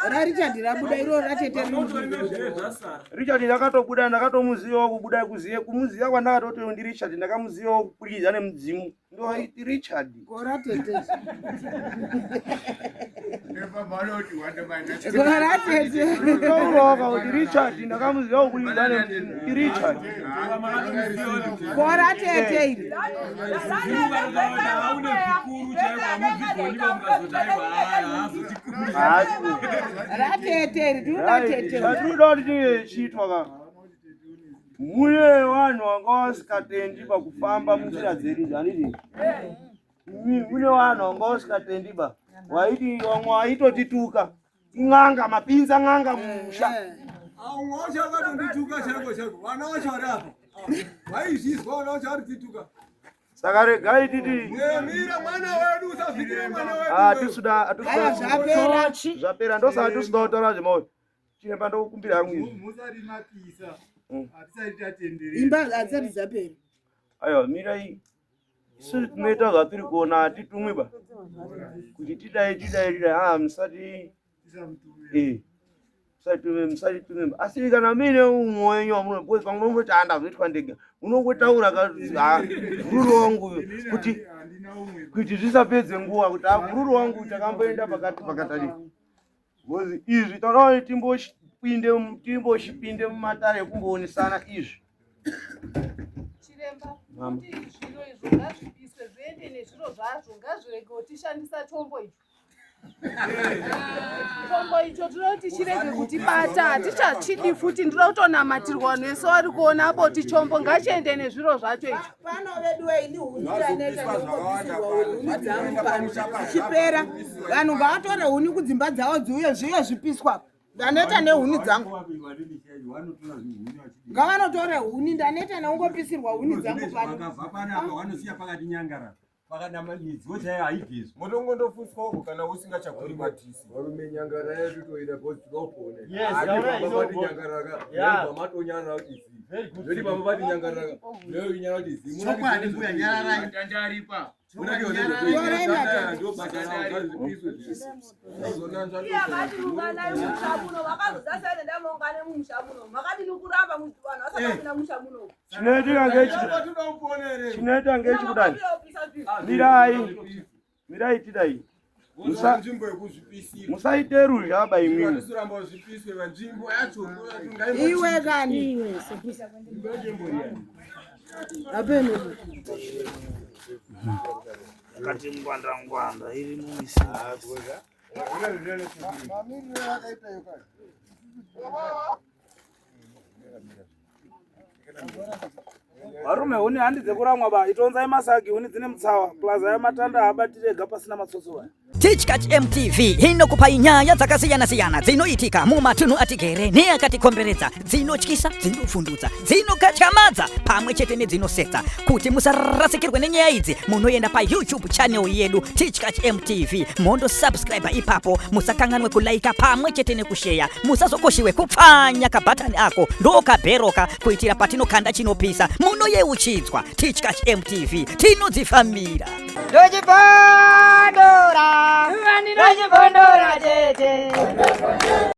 raRichard rabuda iro ratete riri Richard ndakatobuda ndakatomuzivawo kubuda kuzive kumuziva kwandakatoti ndi Richard ndakamuzivawo kuburikidza nemudzimu ndoiti Richard Gora tete. Gora tete. Taurawo kuti Richard ndakamuziva kuburikidza nemudzimu ndi Richard Gora tete iri. Ratete iri tinoda tete. Chatinoda kuti chinge chiitwa ka mune vanhu vanga vasikatendi pakufamba munzira dzedu idzi handiti mune vanhu vanga vasikatendi ba waiti vamwe waitotituka in'anga mapinza n'anga mumusha Umwe wacho akatondituka chaiko chaiko vana vacho vari apa vaizvizwa vana vacho vari tituka saka regai titi mira mwana wedu usavhikire mwana wedu hatisuda Aiwa, zvapera. zvapera ndosaka tisida kutaura zvemaoyo chiremba ndokukumbira hangu izvi Musati mapisa. Hatisati tatenderera. Imba hadzisati dzapera. aiwa mirai isu tinoita zvatiri kuona hatitumwi ba kuti tidai tidai tidai ah musati eh musatume musatitume ba asi kana muine umwe wenyu wamuno because pamwe unongoti ah ndazoitwa ndega unongotaura ka ah bhururu wangu uyu kuti kuti zvisapedze nguva kuti ah bhururu wangu takamboenda pakati pakatadi because izvi takaona timbochipinde timbochipinde mumatare ekumboonesana izvi Chiremba, Mama. kuti zviro izvo ngazvipiswe zviende nezviro zvazvo ngazvirege kutishandisa chombo icho. Chombo icho tinoda kuti chirege kutibata hatichachidi futi ndinoda kutonamatirwa vanhu vese vari kuona apo kuti chombo ngachiende nezviro zvacho icho. Pano vedu ini huni yaneta ndokupisirwa huni dzangu pano zvichipera. Vanhu ngavatore huni kudzimba dzavo dziuye zviye zvipiswa. Ndaneta nehuni dzangu. Ngavanotore huni ndaneta nekungopisirwa huni dzangu pano. Vakabva panapa vanosiya pakati nyangara pakadama midziwo chaiyo haigezwi motongondofuswa uko kana usingachaguri matisi varume nyangara yedu toida because tinopona Yes, alright, baba inopona. vati Yeah. nyangara matonyarara kuti zii zvoti baba vati nyangarara leyo inyara kuti zii Chokwadi mbuya, nyararai. Tandaripa. Iye akati unganai mumusha muno vakazodza nenda maungane mumusha muno makadini kuramba vanhu vasati vapinda mumusha muno chinoitika ngechi chinoita ngechi kudai mirai mirai tidai nzvimbo yekuzvipisira musaite ruzha ba imwimwi Hatisiramba zvipiswe panzvimbo yacho Iwe kani. Apeno. Yakati ngwanda ngwanda iri mumisi. Varume huni handi dzekuramwa ba itonzai masagi huni dzine mutsawa plus aya matanda haabatiri ega pasina matsotso vaya. Tichkach MTV inokupai nyaya dzakasiyana-siyana dzinoitika mumatunhu atigere neakatikomberedza, dzinotyisa, dzinovhundutsa, dzinokatyamadza pamwe chete nedzinosetsa. Kuti musarasikirwe nenyaya idzi, munoenda paYouTube channel yedu Tichkach MTV mondosubscribe ipapo. Musakanganwe kulaika pamwe chete nekusheya. Musazokoshiwe kupfanya kabhatani ako ndokabheroka kuitira patinokanda chinopisa munoyeuchidzwa. Tichkach MTV tinodzifambira. Ndochibondora, ndochibondora tete.